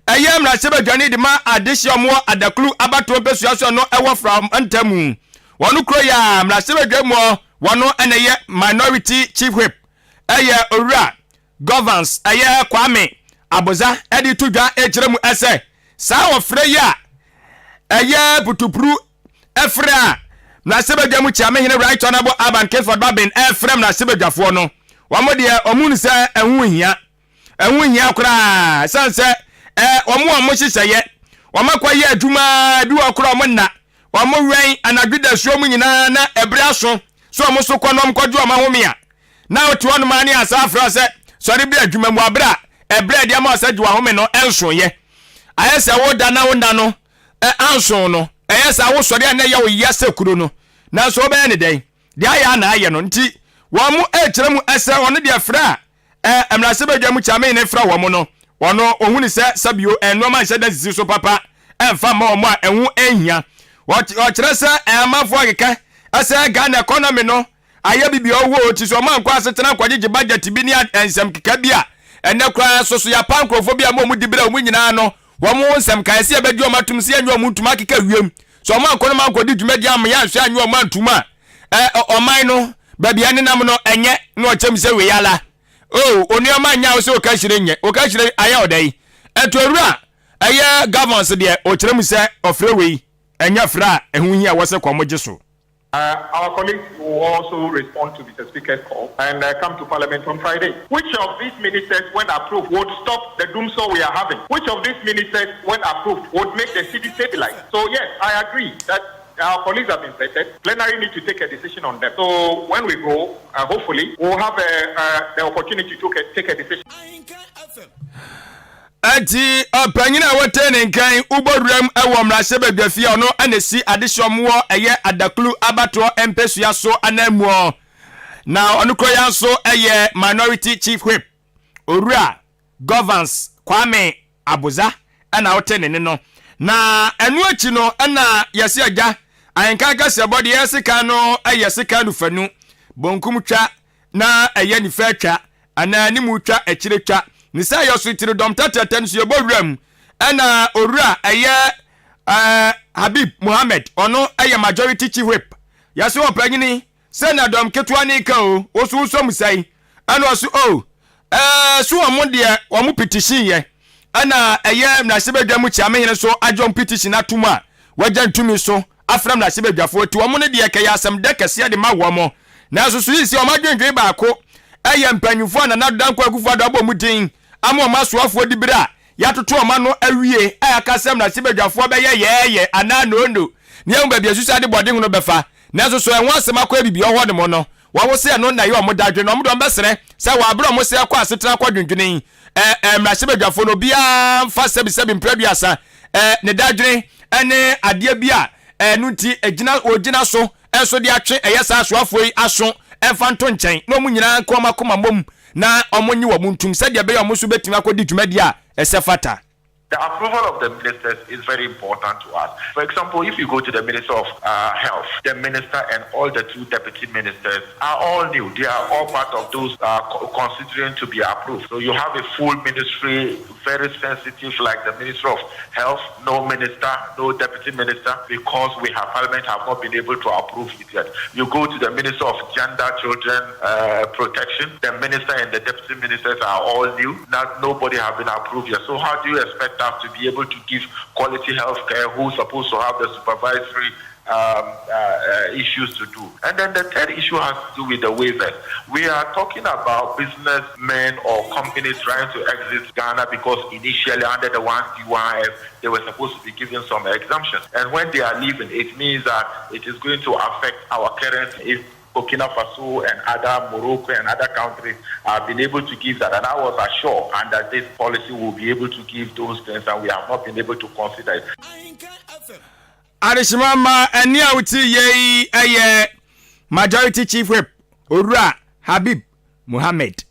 ɛyɛ mmarahyɛbadwani de ma adehyeɛ ɔmo wɔ adaklu abatoɔ mpɛsua so ɛno ɛwɔ fra ntamu wɔn kuro yɛ a mmarahyɛbadwa mu wɔn ɛna ɛyɛ minority chief whip ɛyɛ owura Govans ɛyɛ Kwame Aboza de to dwa kyerɛ mu sɛ saa ɔfrɛ yi a ɛyɛ putupuru frɛ a mmarahyɛbadwa mu kyeamehene Right Honourable Alban Kingsford Bagbin ɛrefrɛ mmarahyɛbadwafoɔ no, wɔn deɛ wɔn hu sɛ ɛho nhia. Ɛho nhia koraa ɛsiane sɛ wɔn a wɔn hyehyɛeɛ, wɔn akɔyɛ adwuma bi wɔ koraa wɔn nna, wɔn wɛn anadwo dasuo mu nyinaa na ɛberɛ aso sɛ wɔn so kɔ na wɔn kɔgye wɔn ahome a, na wote hɔnom ara ne asan afrɛ wo sɛ sɔre bra adwuma mu bere a ɛberɛ a ɛde ama wo sɛ gye w'ahome no nsoeɛ. Ayɛ sɛ woda na wo nna no anso no, ɛyɛ saa wosɔre a na ɛyɛ wo ya sɛ kuro no. Nanso wobɛyɛ ne dɛn? Deɛ ayɛ a na ayɛ no nti, wɔn rekyerɛ mu sɛ ɔno deɛ frɛ a mmarahyɛbadwa mu kyame ne frɛ wɔn no, ɔno ɔhu ne sɛ sɛbio nneɛma nhyɛ da sisi so papa ɛmfa mma wɔn a ɛho nhia. Ɔkyerɛ sɛ amanfoɔ akeka sɛ Ghana economy no ayɛ bibi ɔwɔ o ti so ɔmo ankɔ asetena nkɔgyegye budget bi ne nsɛm keka bi a ɛnɛ koraa nso so yɛapa nkurɔfoɔ bi a ma ɔmo di berɛ a ɔmo nyinaa no wɔn ho nsɛm kae sɛ yɛbɛgye ɔmo atom sɛ yɛnyɛ ɔmo ntum akeka wiem sɛ ɔmo ankɔ no ma ankɔdi dwumadi ama yɛanhwɛ anyɛ ɔmo antum a ɛ ɔman no baabi a nenam no ɛnyɛ na ɔkyɛm sɛ wei ala o onuama nyɛ a wo sɛ woka hyire nyɛ woka hyire ayɛ ɔdɛ yi ɛto awura ɛyɛ governance deɛ ɔkyerɛ mu sɛ ɔfrɛ wei ɛnyɛ frɛ a ɛho hia wɔ sɛ kɔn gye so. Our colleagues will also respond to Mr. Speaker's call and come to Parliament on Friday. Which of these ministers, when approved, would stop the dumsor we are having? Which of these ministers, when approved, would make the cedi stabilize? So yes, I agree that our colleagues have been vetted. Plenary need to take a decision on them. So when we go, hopefully, we'll have the opportunity to take a decision. Enti ɔpanyin a wɔte ne nkan wobɔ wuram wɔ mmarahyɛbadwafie a ɔno na esi adehye ɔmo wɔ ɛyɛ Adaklu abatoɔ mpesua so ananmuo na ɔno koro ya nso yɛ Minority Chief Whip Owura Govans Kwame Aboza na wote ne ne no. Na ɛno akyi no na yɛse agya ahenkan kaseɛbɔ deɛ sekan no yɛ sekan nufanu bonkum twa na ɛyɛ nifa atwa anaa anim twa akyire twa ne sɛ yɛ so tiri dɔm tɛtɛtɛ no so yɛbɔ wura mu ɛna owura ɛyɛ ɛɛ Habib Mohammed ɔno ɛyɛ majority chief whip yɛsɛ ɔpanyini. Sɛ na dɔm ketewa no reka o, wo so wosɔ mu sɛn? Ɛna ɔse o, ɛɛ, so wɔn deɛ wɔn petition yɛ, ɛna ɛyɛ mmarahyɛbadwa mu kyeamehene nso agye wɔn petition atom a wagya ntumi so afrɛ mmarahyɛbadwafoɔ, nti wɔn no deɛ kɛyɛ asɛm dɛ kɛseɛ de ma wɔn. Nanso so seesei wɔn adwendwen baako ɛyɛ mpanyinfoɔ a Nana Addo Dankwa Akufo-Addo abɔ wɔn din ama wɔn asoafoɔ dibere a yɛatoto wɔn ano awie a yɛaka sɛ mmarahyɛbadwafoɔ bɛyɛ yɛɛyɛ anaa noono na yɛahu baabi a asusuade bɔdenhono bɛfa. Nanso so ɛho asɛm akɔyɛ biribi wɔ hɔnom no? Wɔn se ɛno na ɛyɛ wɔn dadwen na wɔn de wɔn bɛsrɛ sɛ wɔ abere a wɔn se ɛkɔ asetena akɔdwendwene yi, ɛ, ɛ, mmarahyɛbadwafoɔ no obiara mfa sɛbisɛbi mprɛ aduasa, ɛ, ne dadwene ne adeɛ bi a ɛno nti ɛgyina, wɔgyina so nso de atwe ɛyɛ saa asoafoɔ yi aso mfa nto nkyɛn na wɔn nyinaa nka wɔn akoma mmom na wɔn nye wɔn ntum sɛdeɛ ɛbɛyɛ wɔn nso bɛtumi akɔdi dwumadie a ɛsɛ fata. The approval of the ministers is very important to us. For example, if you go to the Minister of uh, Health, the minister and all the two deputy ministers are all new. They are all part of those uh, considering to be approved. So you have a full ministry, very sensitive, like the Minister of Health, no minister, no deputy minister, because we have parliament have not been able to approve it yet. You go to the Minister of Gender, Children uh, Protection, the minister and the deputy ministers are all new. Not nobody have been approved yet. So how do you expect us to be able to give quality health care who's supposed to have the supervisory um, uh, uh, issues to do. And then the third issue has to do with the waivers. We are talking about businessmen or companies trying to exit Ghana because initially under the 1D1F, they were supposed to be given some exemptions. And when they are leaving, it means that it is going to affect our currency if Burkina Faso and other Morocco and other countries have been able to give that. And I was assured under this policy we'll be able to give those things and we have not been able to consider it. Adehyema ma ɛne a wote yɛ yi yɛ Majority Chief Whip Owura Habib Mohammed.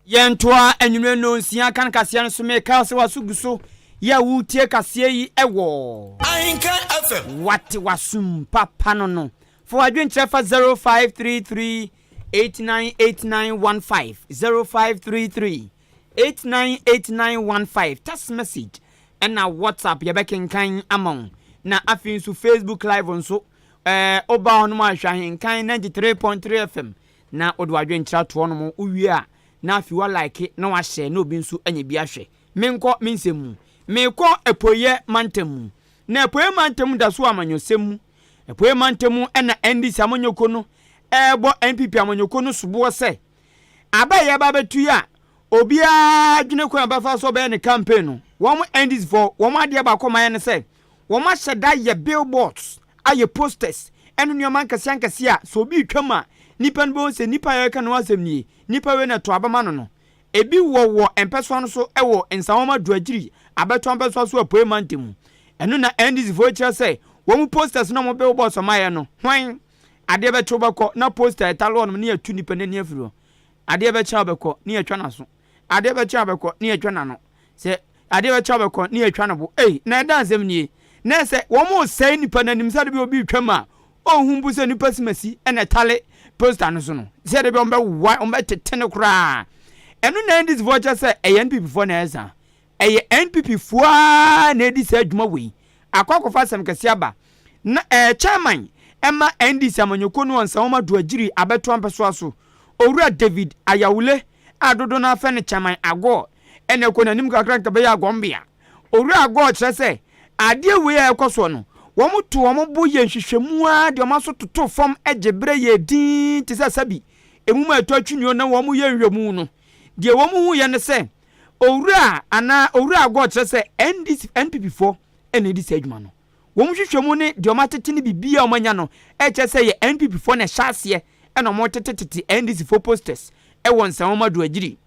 Yɛntoa anwummerɛ nnɔnsia kan kaseɛ no so meka sɛ waso gu so yɛ a woretie kaseɛ yi wɔ Ahenkan FM. Wate w'asom papa no no. Fa w'adwenkyerɛ fa 0533 898915 0533 898915 text message ɛna WhatsApp yɛbɛkenkan ama wo na afei nso Facebook live nso ɛɛ woba hɔ nom ahwɛ Ahenkan 93.3 FM na wode w'adwenkyerɛ ato hɔ nom wowie a na afei wa like na wahyɛ na obi nso anya bi ahwɛ. Menkɔ me nsɛm mu. Mekɔ Apueeɛ mantam mu. Na Apueeɛ mantam da so wɔ amanyɔsɛm mu. Apueeɛ mantam mu na NDC amanyɔkuo no rebɔ NPP amanyɔkuo no soboɔ sɛ aba a yɛreba abɛto yi a obiara dwene kwan a ɔbɛfa so ɔbɛyɛ ne campaign no, wɔn NDC foɔ wɔn adeɛ baako a wɔayɛ ne sɛ wɔahyɛ da ayɛ billboards, ayɛ posters ɛne nneɛma nkɛseɛ nkɛseɛ a sɛ obi retwam a nipa no bɛhu sɛ nipa a yɛreka ne ho asɛm nie, nipa wei na ɛto aba ma no no. Ebi wɔ wɔ mpɛsoa no so wɔ Nsawam Aduagyiri abɛtoa mpɛsoa so Apuei mantam mu. Ɛno na NDC foɔ kyerɛ sɛ wɔn posters no a wɔn billboards a wɔayɛ no, hwan? Adeɛ bɛkye wobɛkɔ na poster a ɛtale hɔ nom ne yɛatu nipa no ani afiri hɔ. Adeɛ bɛkye a wobɛkɔ ne yɛatwa n'aso. Adeɛ bɛkye a wobɛkɔ ne yɛatwa n'ano. Sɛ adeɛ bɛkye a wobɛkɔ ne yɛatwa ne bo. Ei, na ɛda asɛm nie. Na sɛ wɔresɛe nipa no anim sɛ ade bi obi retwam a, ɔnhu mpo sɛ nipa simasi na ɛtale poster no so no. Sɛ ade bi wɔbɛwa, wɔbɛtete no koraa. Ɛno na NDC foɔ kyerɛ sɛ ɛyɛ NPP foɔ na ɛyɛ saa. Ɛyɛ NPP foɔ ara na ɛdi saa adwuma wei. Akɔ akɔfa asɛm kɛseɛ aba. Na ɛɛ chairman ɛma NDC amanyɔkuo no wɔ Nsawam Aduagyiri abɛtoa mpɛsoa so, Owura David Ayawule a dodoɔ no ara frɛ no Chairman Agor ɛna ɛkɔ n'anim kakra nka bɛyɛ Agɔmbea. Owura Agor kyerɛ sɛ adeɛ wei a ɛrekɔ soɔ no, wɔn to wɔn bo yɛ nhwehwɛmu ara de wɔn aso toto fam gye berɛ yɛ dinn te sɛ sɛbi emum a ɛtɔ atwinio na wɔn yɛ nhwehwɛmu no. Deɛ wɔn huiɛ ne sɛ Owura anaa Owura Agor kyerɛ sɛ NDC, NPP foɔ na ɛdi saa adwuma no. Wɔn nhwehwɛmu ne deɛ wɔn atete ne biribiara a wɔn anya no kyerɛ sɛ ɛyɛ NPP foɔ na ɛhyɛ aseɛ na wɔn tete tete NDC foɔ posters wɔ Nsawam Aduagyiri.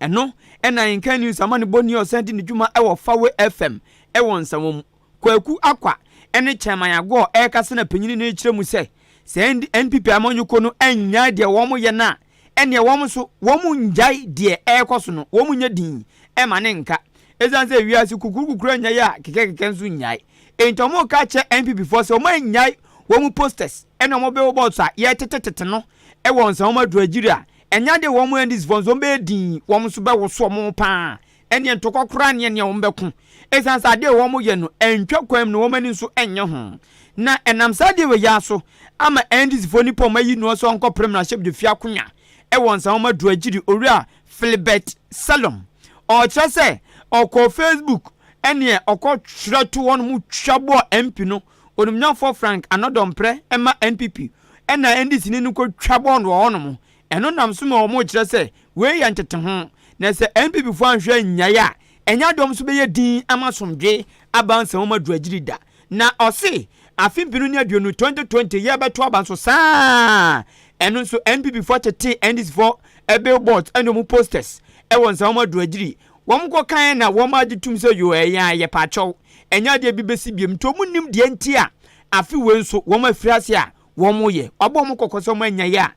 Ɛno na Nkan News amanebɔni a ɔsan di ne dwuma wɔ Fawe FM wɔ Nsawam, Kwaku Akwa ne Chairman Agor rekasa na panyini no rekyerɛ mu sɛ sɛ NPP amanyɔkuo no annyae deɛ wɔn yɛ no a ɛneɛ wɔn nso wɔn nnyae deɛ ɛrekɔ so no, wɔn nyɛ dinn mma ne nka. Ɛsiane sɛ wiase kukurukukuru annyae a kekɛkekɛ nso nnyae. Enti wɔn reka akyerɛ NPP foɔ sɛ wɔn annyae wɔn posters ne wɔn billboards a yɛretetetete no wɔ Nsawam Aduagyiri a, ɛnyɛ adeɛ wɔn NDC foɔ nso wɔn bɛyɛ dinn, wɔn nso bɛwoso wɔn paa. ɛneɛ ntɔkwa koraa neɛ neɛ wɔn bɛko ɛsiane sɛ adeɛ wɔn yɛ no ɛntwa kwan mu na wɔn ani nso ɛnyɛ ho. Na ɛnam saa adeɛ wei ara so ama NDC foɔ nipa a wɔn ayi noɔ sɛ ɔnkɔ pere mmarahyɛbdwafie akonya ɛwɔ Nsawam Aduagyiri Owura Philibert Selom ɔkyerɛ sɛ ɔkɔɔ Facebook ɛneɛ ɔkɔ twerɛ to hɔ nom twa bɔɔ MP no Onimnyamfoɔ Frank Anɔdɔmprɛ ma NPP ɛna NDC ni no kɔ twa bɔɔ no wɔ hɔ nom. Ɛno nam so ma wɔn rekyerɛ sɛ wei yɛ nteteho na sɛ NPP foɔ anhwɛ annyae a ɛnyɛ adeɛ wɔn nso bɛyɛ din ama asomdwoe aba ansa wɔn aduru agyiri da. Na ɔse afe 2020, 2020 yɛbɛto aba nso saa ɛno nso NPP foɔ tetee NDC foɔ billboards ɛne wɔn posters ɛwɔ nsa wɔn aduru agyiri. Wɔn kɔ kan na wɔn agye tum sɛ yoo ɛyɛ a yɛpaakyɛw ɛnyɛ adeɛ bi bɛsi biom nti wɔn nnim deɛ nti a afe wei nso wɔn afiri ase a wɔn yɛ. Wabɔ wɔn kɔkɔ sɛ wɔn anyae a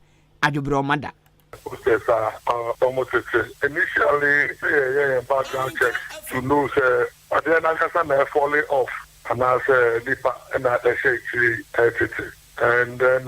adwobrɛ wɔn ada. Posters a wɔn tete. Initially na yɛyɛ yɛn background checks to know sɛ adeɛ no ankasa na ɛfɔle off anaasɛ nipa na ɛhyɛ akyire ɛretete and then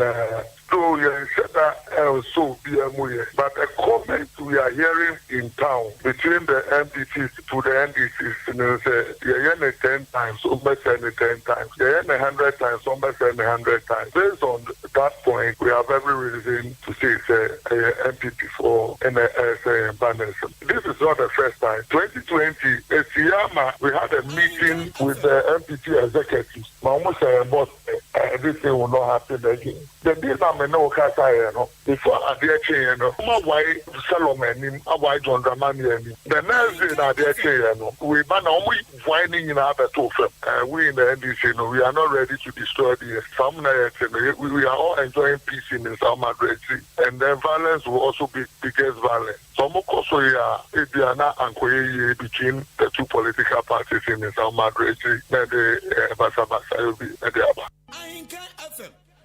though yɛnhyɛ da nsɔ obiara mu yɛ but the comment we are hearing in town between the NPPs to the NDCs no sɛ yɛyɛ no ten times wɔbɛsɛe no ten times, yɛyɛ no hundred times wɔbɛsɛe no hundred times based on that point we have every reason to say sɛ ɛyɛ NPP foɔ na ɛresɛe yɛn banners no. This is not the first time, 2020 ɛsii ama we had a meeting with the NPP executives ma wɔn hyɛ yɛn bɔ sɛ this thing will not happen again. The day na me ne wo kasaeɛ no before adeɛ kyeeɛ no wɔn awae Selom anim, awae John Dramani anim. The next day na adeɛ kyeeɛ no wei ba na wɔn Voae ne nyinaa bɛtoo fam. We in the NDC no, we are not ready to destroy the Nsawam na yɛte no, we are all enjoying peace in Nsawam Adoakyiri and then violence will also be biggest violence. Sɛ ɔmo kɔ so yɛ a, ebia na ankɔyɛ yie between the two political parties in Nsawam Adoakyiri na ɛde basabasayɔ bi de aba.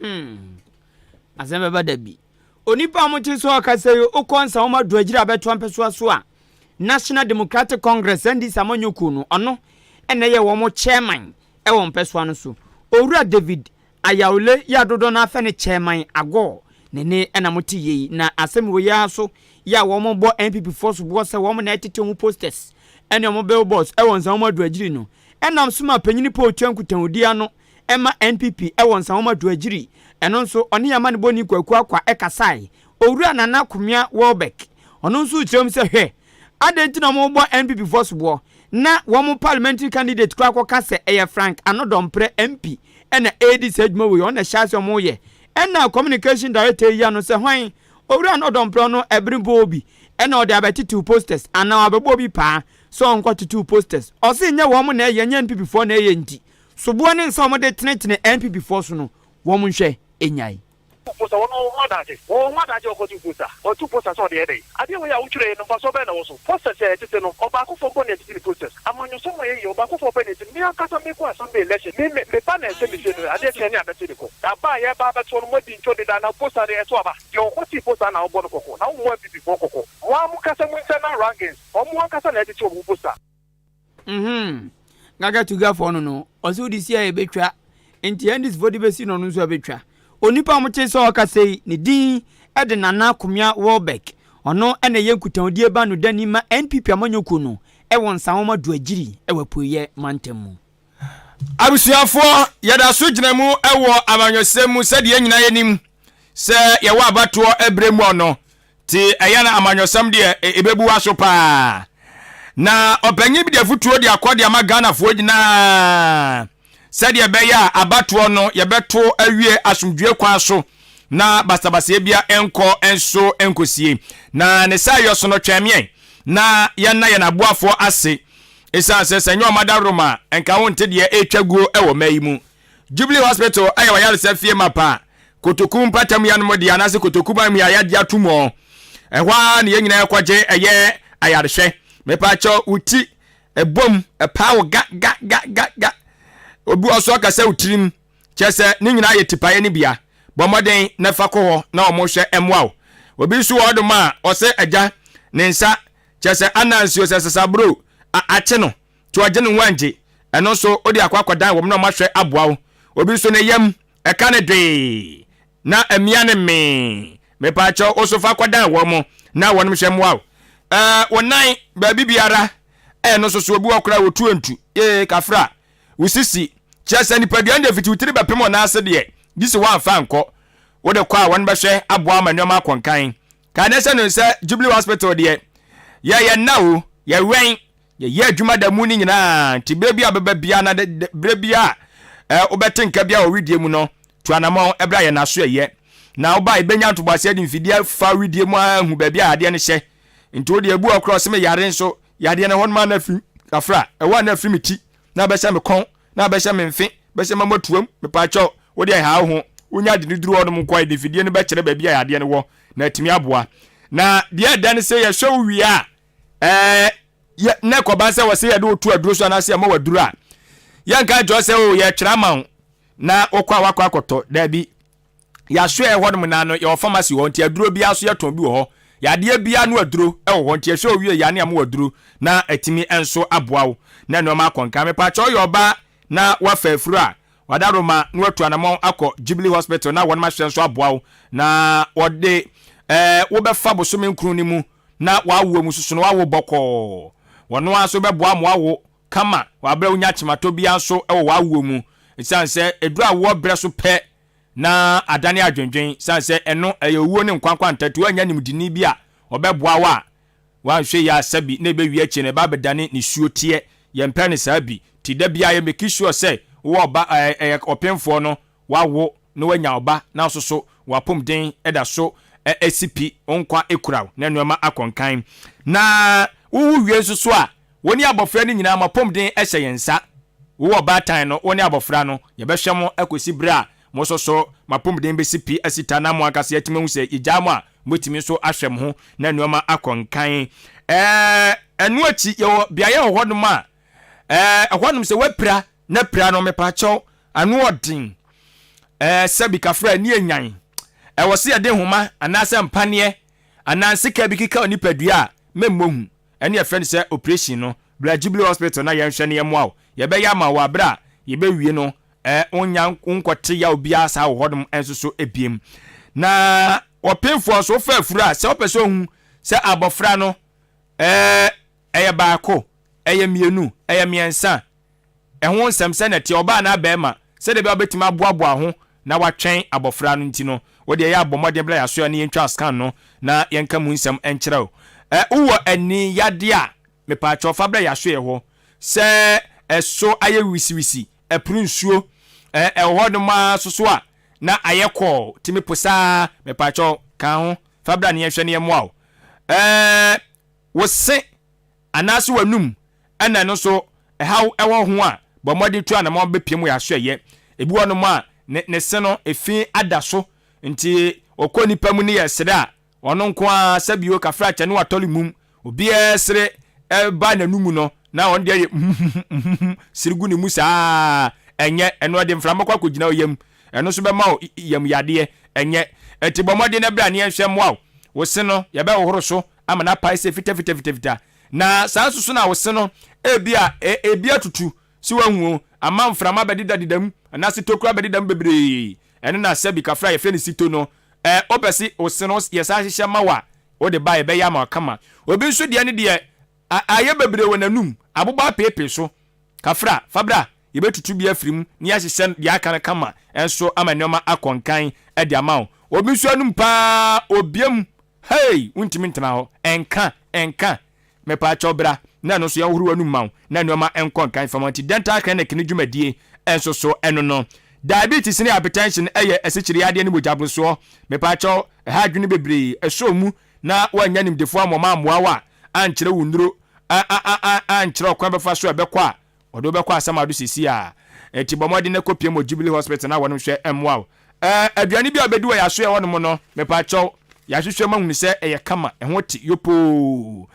Hmm. Asɛm bɛba da bi. Onipa a wɔte sɛ ɔkasa yi, wokɔ nsa wɔn adu agyiri abɛtoa mpɛsoa so a, National Democratic Congress, NDC amanyɔ kuo no, ɔno na ɛyɛ wɔn chairman wɔ mpɛsoa no so. Owura David Ayaole yi a dodoɔ no ara fɛ no Chairman Agor, ne ne na mote yei. Na asɛm wei ara so yi a wɔbɔ NPP foɔ soboɔ sɛ wɔn na ɛtete wɔn posters ne wɔn billboards wɔ nsa wɔn adu agyiri no, ɛnam so ma panyini Paul Tua nkutahodie ano ma NPP wɔ Nsawam Aduagyiri. Ɛno nso, ɔne yɛn amanebɔni Kwaku Akwa kasae. Owura Nana Komea Welbeck, ɔno nso rekyerɛ mu sɛ, Hwɛ! Adɛn nti na wɔrebɔ NPP foɔ soboɔ na wɔn parliamentary candidate koraa kɔka sɛ ɛyɛ Frank Anodɔmprɛ MP na ɛredi saa adwuma wei, ɔno na ɛhyɛ aseɛ wɔreyɛ. Ɛna communication director yi ano sɛ, Hwan? Owura Anodɔmprɛ no ɛbere bɔɔ bi na ɔde abɛtetew posters anaa wabɛbɔ obi paa sɛ ɔnkɔtetew posters. Ɔse nyɛ wɔn na ɛyɛ, nyɛ NPP foɔ na ɛyɛ nti Soboɔ ne nsa a wɔde tenetene NPP foɔ so no wɔn nhwɛ nyae. Poster wɔn wɔn ho adagye wɔn ho adagye ɔkɔto poster ɔto poster sɛ ɔde yɛ dɛn adeɛ wei a wotwerɛɛ no mfasoɔ bɛn na ɛwɔ so posters a yɛtete no ɔbaakofoɔ mpo na yɛtete ne posters amanyɔsɛm a yɛyɛ ɔbaakofoɔ pɛ na yɛte me ankasa mekɔ assembly election me me me ba na ɛsɛ me fie no adeɛ kyeɛ ne abɛte de kɔ aba a yɛreba abɛtoɔ no moadi ntwo deda na poster deɛ ɛto aba deɛ ɔkɔtee poster na wobɔ no kɔkɔ na wommɔ NPP foɔ kɔkɔ mo ara mo kasa mu internal wrangles wɔn ankasa na ɛtete wɔn ho poster. Mhm. Gaga Tugafoɔ no no, ɔsɛ wode si a yɛbɛtwa. Nti NDCfoɔ de bɛsi no ɔno nso ɛbɛtwa. Onipa a wɔte sɛ ɔkasa yi, ne din de Nana Komea Welbeck. Ɔno na ɛyɛ nkutahodie ba no dani ma NPP amanyɔkuo no wɔ Nsawam Aduagyiri wɔ Apueeɛ mantam mu. Abusuafoɔ, yɛda so gyina mu wɔ amanyɔsɛm mu sɛdeɛ yɛn nyinaa yɛnim sɛ yɛwɔ abatoɔ berɛ mu ɔno Te ɛyɛ na amanyɔsɛm deɛ ɛbɛbu w'aso paa. Na ɔpanyin bi de afutuo de akɔ de ama Ghanafoɔ nyinaa sɛdeɛ ɛbɛyɛ a abatoɔ no yɛbɛto awie asomdwoe kwan so na basabasayɛ bia nkɔ nso nkɔsie. Na ne saa yɔ so no twɛn na yɛnna yɛn aboafoɔ ase ɛsiane sɛ sɛ nyɛ wɔn adaworoma a nka wonte deɛ ɛretwa guo wɔ mma yi mu. Jubilee Hospital yɛ w'ayaresa fie mapa. Kotoku mpata mu yanom deɛ anaasɛ kotoku ban mu yɛ ayagye ato mu ɔ. Ɛhɔ ara na yɛn nyinaa kɔgye ɛyɛ ayarehwɛ. Mepaakyɛw wo ti ɛbom ɛpaa wo ga ga ga ga ga. Obi wɔ so ɔka sɛ wo tirim kyerɛ sɛ ne nyinaa yɛ tipaeɛ no bia. Bɔ mmɔden na fa kɔ hɔ na wɔn hwɛ mmoa wo. Obi nso wɔ hɔnom a ɔsɛ agya ne nsa kyerɛ sɛ anansi o sɛ sasabro a akye no. Nti ɔgye ne ho angye. Ɛno nso wode akɔ akɔdan wɔn na wɔahwɛ aboa wo. Obi nso ne yam ɛka no dwee na amia no mee. Mepaakyɛw wo nso fa kɔdan wɔn na wɔn hwɛ mmoa wo. Ɛɛ wo nan baabi biara. Ɛno nso so obi wɔ koraa wɔtu ntu. Ee kafra, wo sisi. Kyerɛ sɛ nipadua no deɛ fiti wo tiri bɛpem wo nan ase deɛ, gye sɛ woamfa ankɔ. Wode kɔ a wɔn bɛhwɛ aboa ama nneɛma akɔ nkan. Kae na hyɛ no sɛ Jubilee Hospital deɛ, yɛyɛ nna o, yɛwɛn, yɛyɛ adwuma da mu no nyinaa. Nti berɛ bi a bɛba biara na berɛ bi a wobɛte nka biara wɔ wedeɛ mu no, tu anamɔn bra yɛn aso ɛyɛ. Na woba a yɛbɛnya ntoboaseɛ de mfidie afa wedeɛ mu ahu baabi a adeɛ no hyɛ. Nti wo deɛ ebi wɔ koraa ɔse me yare nso yadeɛ no ɛhɔ nom a na afiri afra ɛhɔ a na afiri me ti na abɛhyɛ me kɔn na abɛhyɛ me mfe bɛhyɛ m'amatuam mepaakyɛw wo deɛ ɛha wo ho wonya de no duru hɔ nom nko a yɛde mfidie no bɛkyerɛ baabi a yadeɛ no wɔ na atumi aboa na deɛ ɛda ne sɛ yɛhwɛ wo wie a ɛɛ yɛ na ɛkɔba sɛ wɔsɛ yɛde wo to aduro so anaasɛ yɛma waduro a yɛnka nkyerɛ sɛ o yɛtwerɛ ama wo na wokɔ a wakɔ akɔtɔ daabi Yɛasoɛɛ hɔ nom naa no yɛwɔ pharmacy wɔ hɔ nti aduro biara nso yɛtɔn bi wɔ hɔ. Yadeɛ biara no aduro wɔ hɔ nti ɛhwɛ owie yɛ a ne yɛama wo aduro na atumi nso aboa wo na nnoɔma akɔ nkan. Mepaakyɛw woyɛ ɔbaa na woafa afuro a, wadaroma na watu anamɔn akɔ Jubilee Hospital na wɔnom ahwɛ nso aboa wo na wɔde eh, wobɛfa bosome nkron no mu na wawoɔ mu soso no wawo bɔkɔɔ. Wɔno ara nso bɛboa ma wawo kama wɔ aberɛ a wonya kyematɔ biara nso wɔ w'awoɔ mu. Ɛsiane sɛ ɛduru awoɔ berɛ so pɛ na adane adwendwen sane sɛ ɛno ɛyɛ owuo ne nkwa nkwanta nti woannya nimdeni bi a ɔbɛboa wo a woanhwɛ yie a sɛbi na ɛbɛwie akyire no ɛba abɛdane nisuo teɛ yɛmpɛ no saa bi nti da biara yɛ make sure sɛ wowɔ ɔba ɛyɛ ɔpemfoɔ no woawo na woanya ɔba na nso so w'apomden da so si pi wo nkwa kura wo na nnoɔma akɔ nkan na wowo wie nso so a Wo ne abɔfra no nyinaa, mo apɔmuden hyɛ yɛn nsa. Wo ɔbaatan no, wo ne abɔfra no, yɛbɛhwɛ mo kɔsi berɛ a mo nso so mo apɔmuden bɛsi pi asi ta na mo ankasa yɛatumi ahu sɛ yɛgyaa mo a, mobɛtumi nso ahwɛ mo ho na nneɛma akɔ nkan. Ɛɛ, ɛno akyi, yɛwɔ beaeɛ wɔ hɔnom a, ɛɛ, ɛhɔnom sɛ woapira na pira no, mepaakyɛw, ano ɔden. Ɛɛ, sɛbi kafra, ani anyan. Ɛwɔ sɛ yɛde nhoma anaasɛ mpaneɛ anaa nseka bi keka onipadua a, mɛmmɔ hu. Ɛne yɛfrɛ no sɛ operation no, bra Jubilee Hospital na yɛnhwɛ na yɛmmoa wo. Yɛbɛyɛ ama wo wɔ aberɛ a yɛbɛwie no, eh, wonnya, wonkɔte yaw biara saa wɔ hɔnom nso so ebiem. Na ɔpemfoɔ nso, wofa afuru a, sɛ wopɛ sɛ ohu sɛ abɔfra no, eh, ɛyɛ baako, ɛyɛ mmienu, ɛyɛ mmiɛnsa, ɛho nsɛm sɛ na ɛteɛ, ɔbaa anaa barima, sɛdeɛ ɛbɛyɛ a wobɛtumi aboaboa ho na woatwɛn abɔfra no nti no, wo deɛ yɛ a bɔ mmɔden bra yɛasoɛ na yɛntwa scan no na yɛnka mu nsɛm nkyerɛ wo. Ɛ, wowɔ ani yadeɛ a, mepaakyɛw fa bra yɛasoɛ hɔ. Sɛ ɛso ayɛ wisiwisi, ɛporo nsuo, ɛ, ɛwɔ hɔ nom ara nso so a, na ayɛ kɔɔ, tumi posaa, mepaakyɛw ka ho, fa bra na yɛnhwɛ na yɛmmoa wo. Ɛ, wo se anaase w'anum ɛna ɛno nso ɛhaw ɛwɔ ho a, bɔ mmɔden tu anamɔn bɛpue mu yɛ asoɛyɛ. Ebi wɔ nom a ne ne se no efi ada so nti ɔkɔ nnipa mu ne yɛ sere a ɔno nko ara sɛbio kafrakyɛ ne watɔre mum. Obiara sere ɛba n'anum no na ɔno deɛ yɛ mhuhum sere gu ne mu saa ɛnyɛ ɛno ɛde mframa kɔ akɔgyina wo yam ɛno nso bɛma wo yam yadeɛ ɛnyɛ. Ɛnti bɔ mmɔden na bra ne yɛnhwɛ mmoa wo. Wo se no yɛbɛhohoro so ama no apae sɛ fitafitafitafita. Na saa nso so na wo se no, ebia ebi atutu, so woahu o, ama mframa abɛdedadeda mu, anaase tokuro abɛdeda mu bebree. Ɛno na sɛbi kafra a yɛfrɛ no sito no. Ɛ, wopɛ se wo se no yɛsan hyehyɛ ma wo a, wode ba a, yɛbɛyɛ ama wo kama. Obi nso deɛ ne deɛ, a, ayɛ bebree wɔ n'anum, abobɔ apeepee so. Kafra, fa bra, yɛbɛtutu bi afiri mu na yɛahyehyɛ deɛ aka no kama nso ama nneɛma akɔ nkan de ama wo. Obi nso anum paa, obia mu, Hey! Wontumi ntena hɔ. Ɛnka! Ɛnka! Mepaakyɛw bra na ɛno nso yɛnhohoro w'anum ma wo na nneɛma nkɔ nkan mfa ma wo. Nti dental clinic no dwumadie nso so ɛno no. Diabetes ne hypertension yɛ asikyire yadeɛ ne mogya borosoɔ. Mepaakyɛw, ɛha adwene bebree. Ɛsɔ mu na woannya nimdefoɔ ammɔ ammoa wo a, ankyerɛ wo nnuro, a a a a ankyerɛ ɔkwan bɛfa so a ɛbɛkɔ a, Wɔde wo bɛkɔ asamado seesei ara. Enti bɔ mmɔden na kɔpue mu wɔ Jubilee Hospital na wɔnom hwɛ mmoa wo. Ɛɛ, aduane bi a wobɛdi wɔ yɛn asoɛe hɔnom no, mepakyɛw, yɛahwehwɛ mu ahunu sɛ ɛyɛ kama, ɛho te yopoo.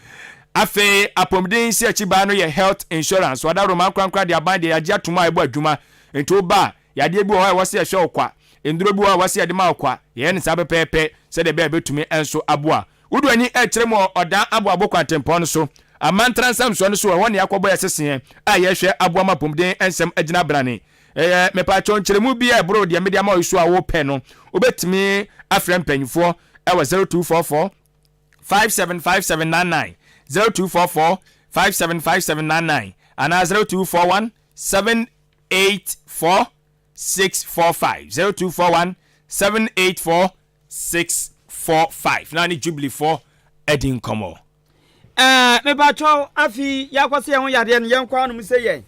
Afei, apɔmuden nsiakyibaa no yɛ health insurance. Wɔadaworo ankorankoro de aban deɛ yɛagye atom a ɛbɔ adwuma. Enti woba a, yadeɛ bi wɔ hɔ a ɛwɔ sɛ yɛhwɛ wo kwa, nnuro bi wɔ hɔ a ɛwɔ sɛ yɛde ma wo kwa. Yɛyɛ no saa pɛpɛɛpɛ sɛdeɛ ɛbɛyɛ a ɛbɛtumi nso aboa. Wode w'ani rekyerɛ mu wɔ Ɔdan Aboabo Kwantempɔn no so, Amantra Nsamsoɔ no so, ɛhɔ na yɛakɔbɔ yɛn seseɛ a yɛrehwɛ aboa ma apɔmuden nsɛm agyina brane. Ɛyɛ, mepaakyɛw, nkyerɛmu bi a ɛboro deɛ mede ama wo yi so a wopɛ no, wobɛtumi afrɛ mpanyinfoɔ ɛwɔ 0244 575799, 0244. 575799 anaa 0241 784 645 0241 784 645 na ne Jubilee foɔ adi nkɔmmɔ. Ɛɛ mepakyɛw afi yɛakɔsɛ yɛn ho yadeɛ no yɛnkɔ anom sɛ yɛn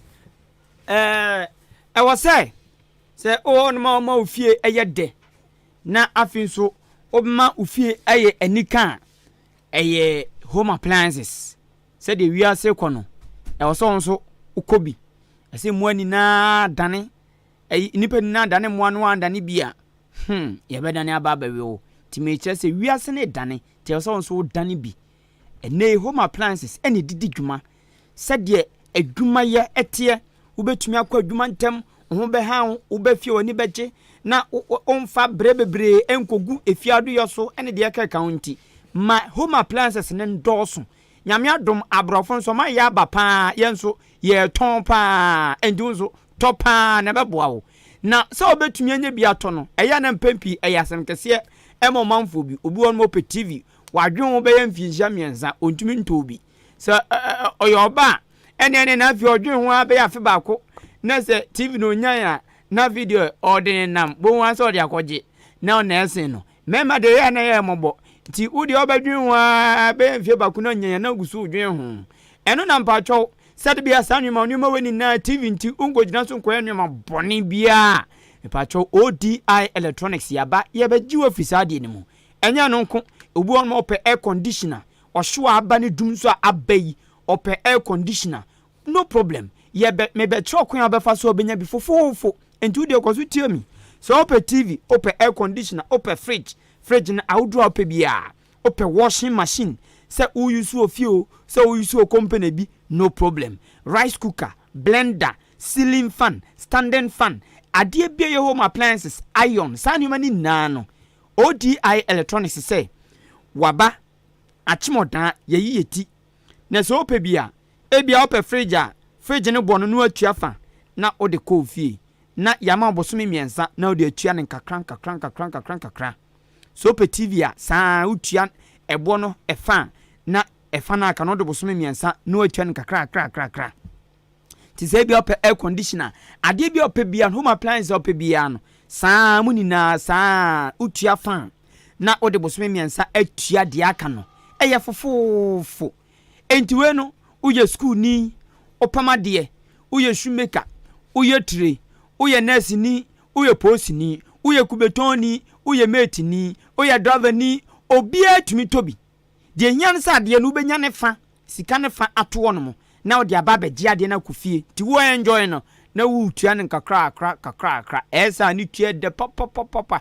ɛɛ ɛwɔ sɛ sɛ wowɔ nom a wɔma wo fie ɛyɛ dɛ na afei nso wobɛma wo fie ɛyɛ anika a ɛyɛ home appliances sɛdeɛ wiase kɔ no ɛwɔ sɛ wo nso wokɔ bi ɛsɛ mmoa nyinaa dane ɛyi nnipa nyinaa dane mmoa no andane bi a hmm yɛbɛdane aba abɛwe wo nti mekyerɛ sɛ wiase no dane nti ɛwɔ sɛ wo nso wodane bi. Ɛnnɛ yi home appliances na ɛdidi dwuma. Sɛdeɛ adwumayɛ teɛ, wobɛtumi akɔ adwuma ntɛm, wo ho bɛha wo, woba fie w'ani bɛgye, na womfa berɛ bebree nkɔgu efie adoyɛ so ne deɛ ɛkeka ho nti, ma home appliances no ndɔɔso. Nyame adom, aborɔfo nso ɔma yɛ aba paa, yɛn nso yɛtɔn paa, ɛnti wo nso tɔ paa na ɛbɛboa wo. Na sɛ wobɛtumi anya bi atɔ no, ɛyɛ a na mpɛn pii ɛyɛ asɛm kɛseɛ ɛma ɔmanfoɔ bi. Obi wɔ hɔ nom ɔpɛ TV, Wadwen ho bɛyɛ mfinhyia mmiɛnsa, ɔntumi ntɔɔ bi. Sɛ ɔyɛ ɔba a, ɛne ɛne na afei ɔdwen ho ara bɛyɛ afe baako na sɛ TV na ɔnyae a, na afei deɛ ɔde ne nam, bohu ara sɛ ɔde akɔgye na ɔna ɛsen no. Mmarima deɛ ɛyɛ a na ɛyɛ mmɔbɔ. Nti wo deɛ ɔbɛdwen ho ara bɛyɛ mfeɛ baako na ɔnyae a na ɔgu so redwen ho. Ɛno na mpakyɛw, sɛde bia saa nneɛma nneɛma wei nyinaa TV nti wonkɔgyina so nkɔyɛ nneɛma bɔne biara. Mpakyɛw ODI Electronics yɛaba yɛbɛgye wo afiri saa adeɛ no mu. Ɛnyɛ ɛno nko, obi wɔ hɔ nom a ɔpɛ air conditioner, ɔhyew a aba ne dum nso a aba yi, ɔpɛ air conditioner. No problem, yɛbɛ, mebɛkyerɛ ɔkwan a wobɛfa so a wobɛnya bi fofoofo. Nti wo deɛ kɔ so tie me. Sɛ wopɛ TV, wopɛ air conditioner, wopɛ fridge, fridge no ahodoɔ a wopɛ biara, wopɛ washing machine, sɛ wo use wɔ fie o, sɛ wo use wɔ company bi, no problem. Rice cooker, blender, ceiling fan, standing fan, adeɛ bi a ɛyɛ home appliances, iron, saa nneɛma no nyinaa no, ODI Electronics sɛ, Waba, akyemɔdaa, yɛyi yɛ ti. Na sɛ wopɛ bi a, ebia wopɛ fridge a, fridge no bɔ no na woatua fa na wode kɔ wo fie. Na yɛama wo bosome mmiɛnsa na wode atua no nkakra nkakra nkakra nkakra nkakra. Sɛ wopɛ TV a, saa ara wotua ɛboɔ no ɛfa a, na ɛfa no aka no wode bosome mmiɛnsa na woatua no nkakra nkakra nkakra. Te sɛ ebia ɔpɛ air conditioner, adeɛ bi a ɔpɛ biara, home appliance a ɔpɛ biara no, saa mu nyinaa saa wotua fa na wode bosome mmiɛnsa atua deɛ aka no. Ɛyɛ fofoofo. Enti wei no, woyɛ sukuuni, wopam adeɛ, woyɛ shoemaker, woyɛ tire, woyɛ nɛɛseni, woyɛ polisini, woyɛ kubetɔnni, woyɛ mateni, woyɛ driverni, obiara tumi tɔ bi. Deɛ ɛhia ne sɛ adeɛ no wobɛnya ne fa, sika no fa ato hɔ nom na wode aba abɛgye adeɛ no akɔ fie. Nti wo enjoy no na woretua no nkakrakra kakrakra. Ɛyɛ saa ne tua dɛ papapapapa.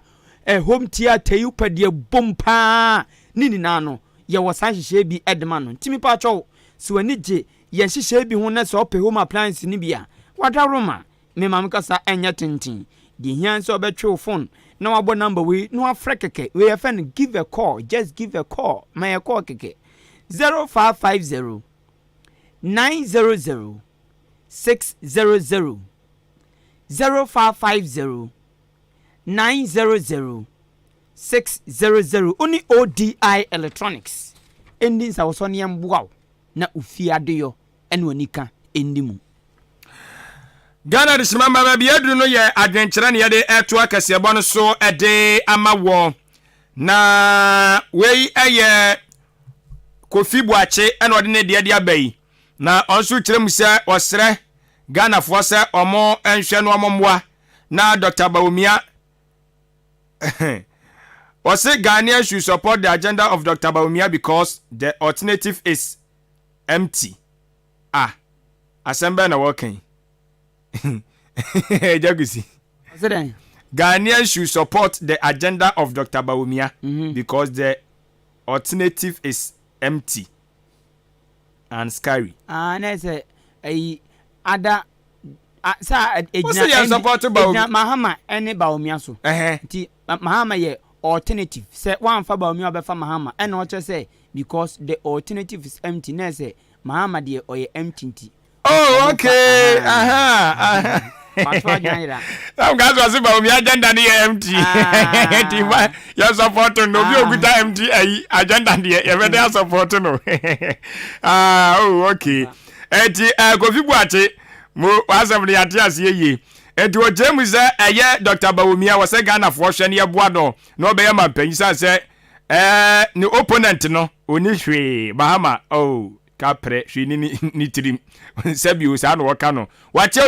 Home theatre yi wopɛ deɛ bom paa ne nyinaa no yɛwɔ saa nhyehyɛeɛ bi de ma no. Nti mepakyɛw sɛ w'ani gye yɛn nhyehyɛeɛ bi ho na sɛ wopɛ home appliance no bi a, wadaworo Me maame kasa ɛnyɛ tenten. Deɛ ehia ne sɛ wobɛtwe wo phone na wabɔ number wei na wafrɛ kɛkɛ. Wei yɛfrɛ no give a call, just give a call, ma yɛ call kɛkɛ. 0550 900 600 0550 900 600. Wo ne ODI Electronics ɛndi nsawosɔ ne yɛmboa wo na wo fie adeyɔ ɛne anika nni mu. Ghana Adehyema mma baabi aduru no yɛ adwenkyerɛ na yɛde ɛto akɛseɛbɔ no so de ama wɔ. Na wei yɛ Kofi Boakye ɛna ɔde ne deɛ de aba yi. Na ɔno nso kyerɛ mu sɛ ɔsrɛ Ghanafoɔ sɛ wɔn nhwɛ no wɔn mmoa na Dr. Bawumia ɔse Ghanaians should support the agenda of Dr. Bawumia because the alternative is empty ah asɛm bɛn na wɔka yi Agya Kwesi. Ɔsɛ dɛn? Ghanaians should support the agenda of Dr. Bawumia mm -hmm. because the alternative is empty and scary. Ah, na sɛ ɛyi ada sɛ egyina egyina Mahama ɛne Bawumia so. Nti Mahama yɛ alternative sɛ wamfa Bawumia ɔbɛfa Mahama ɛna ɔkyerɛ sɛ because the alternative is empty na ɛsɛ Mahama deɛ ɔyɛ empty nti. Oh okay aha aha. Wato adwene ayera. Na nka sɛ ɔse Bawumia agenda no yɛ empty. Nti ma yɛ support no. Obi a okuta empty ayi agenda deɛ yɛbɛde asupporto no. Ah, oh, okay. Eti eh, Kofi Buakye, mo w'asɛm no yɛate aseɛ yie. Eti ɔkyerɛ mu sɛ ɛyɛ Dr. Bawumia wɔ sɛ Ghanafoɔ hwɛ no yɛboa no na ɔbɛyɛ mampanyin sane sɛ eh, ne opponent no ɔni hwee. Mahama, oh, kaprɛ hwee ni ne tirim. Sɛbio saa na wɔka no. Wakyɛ.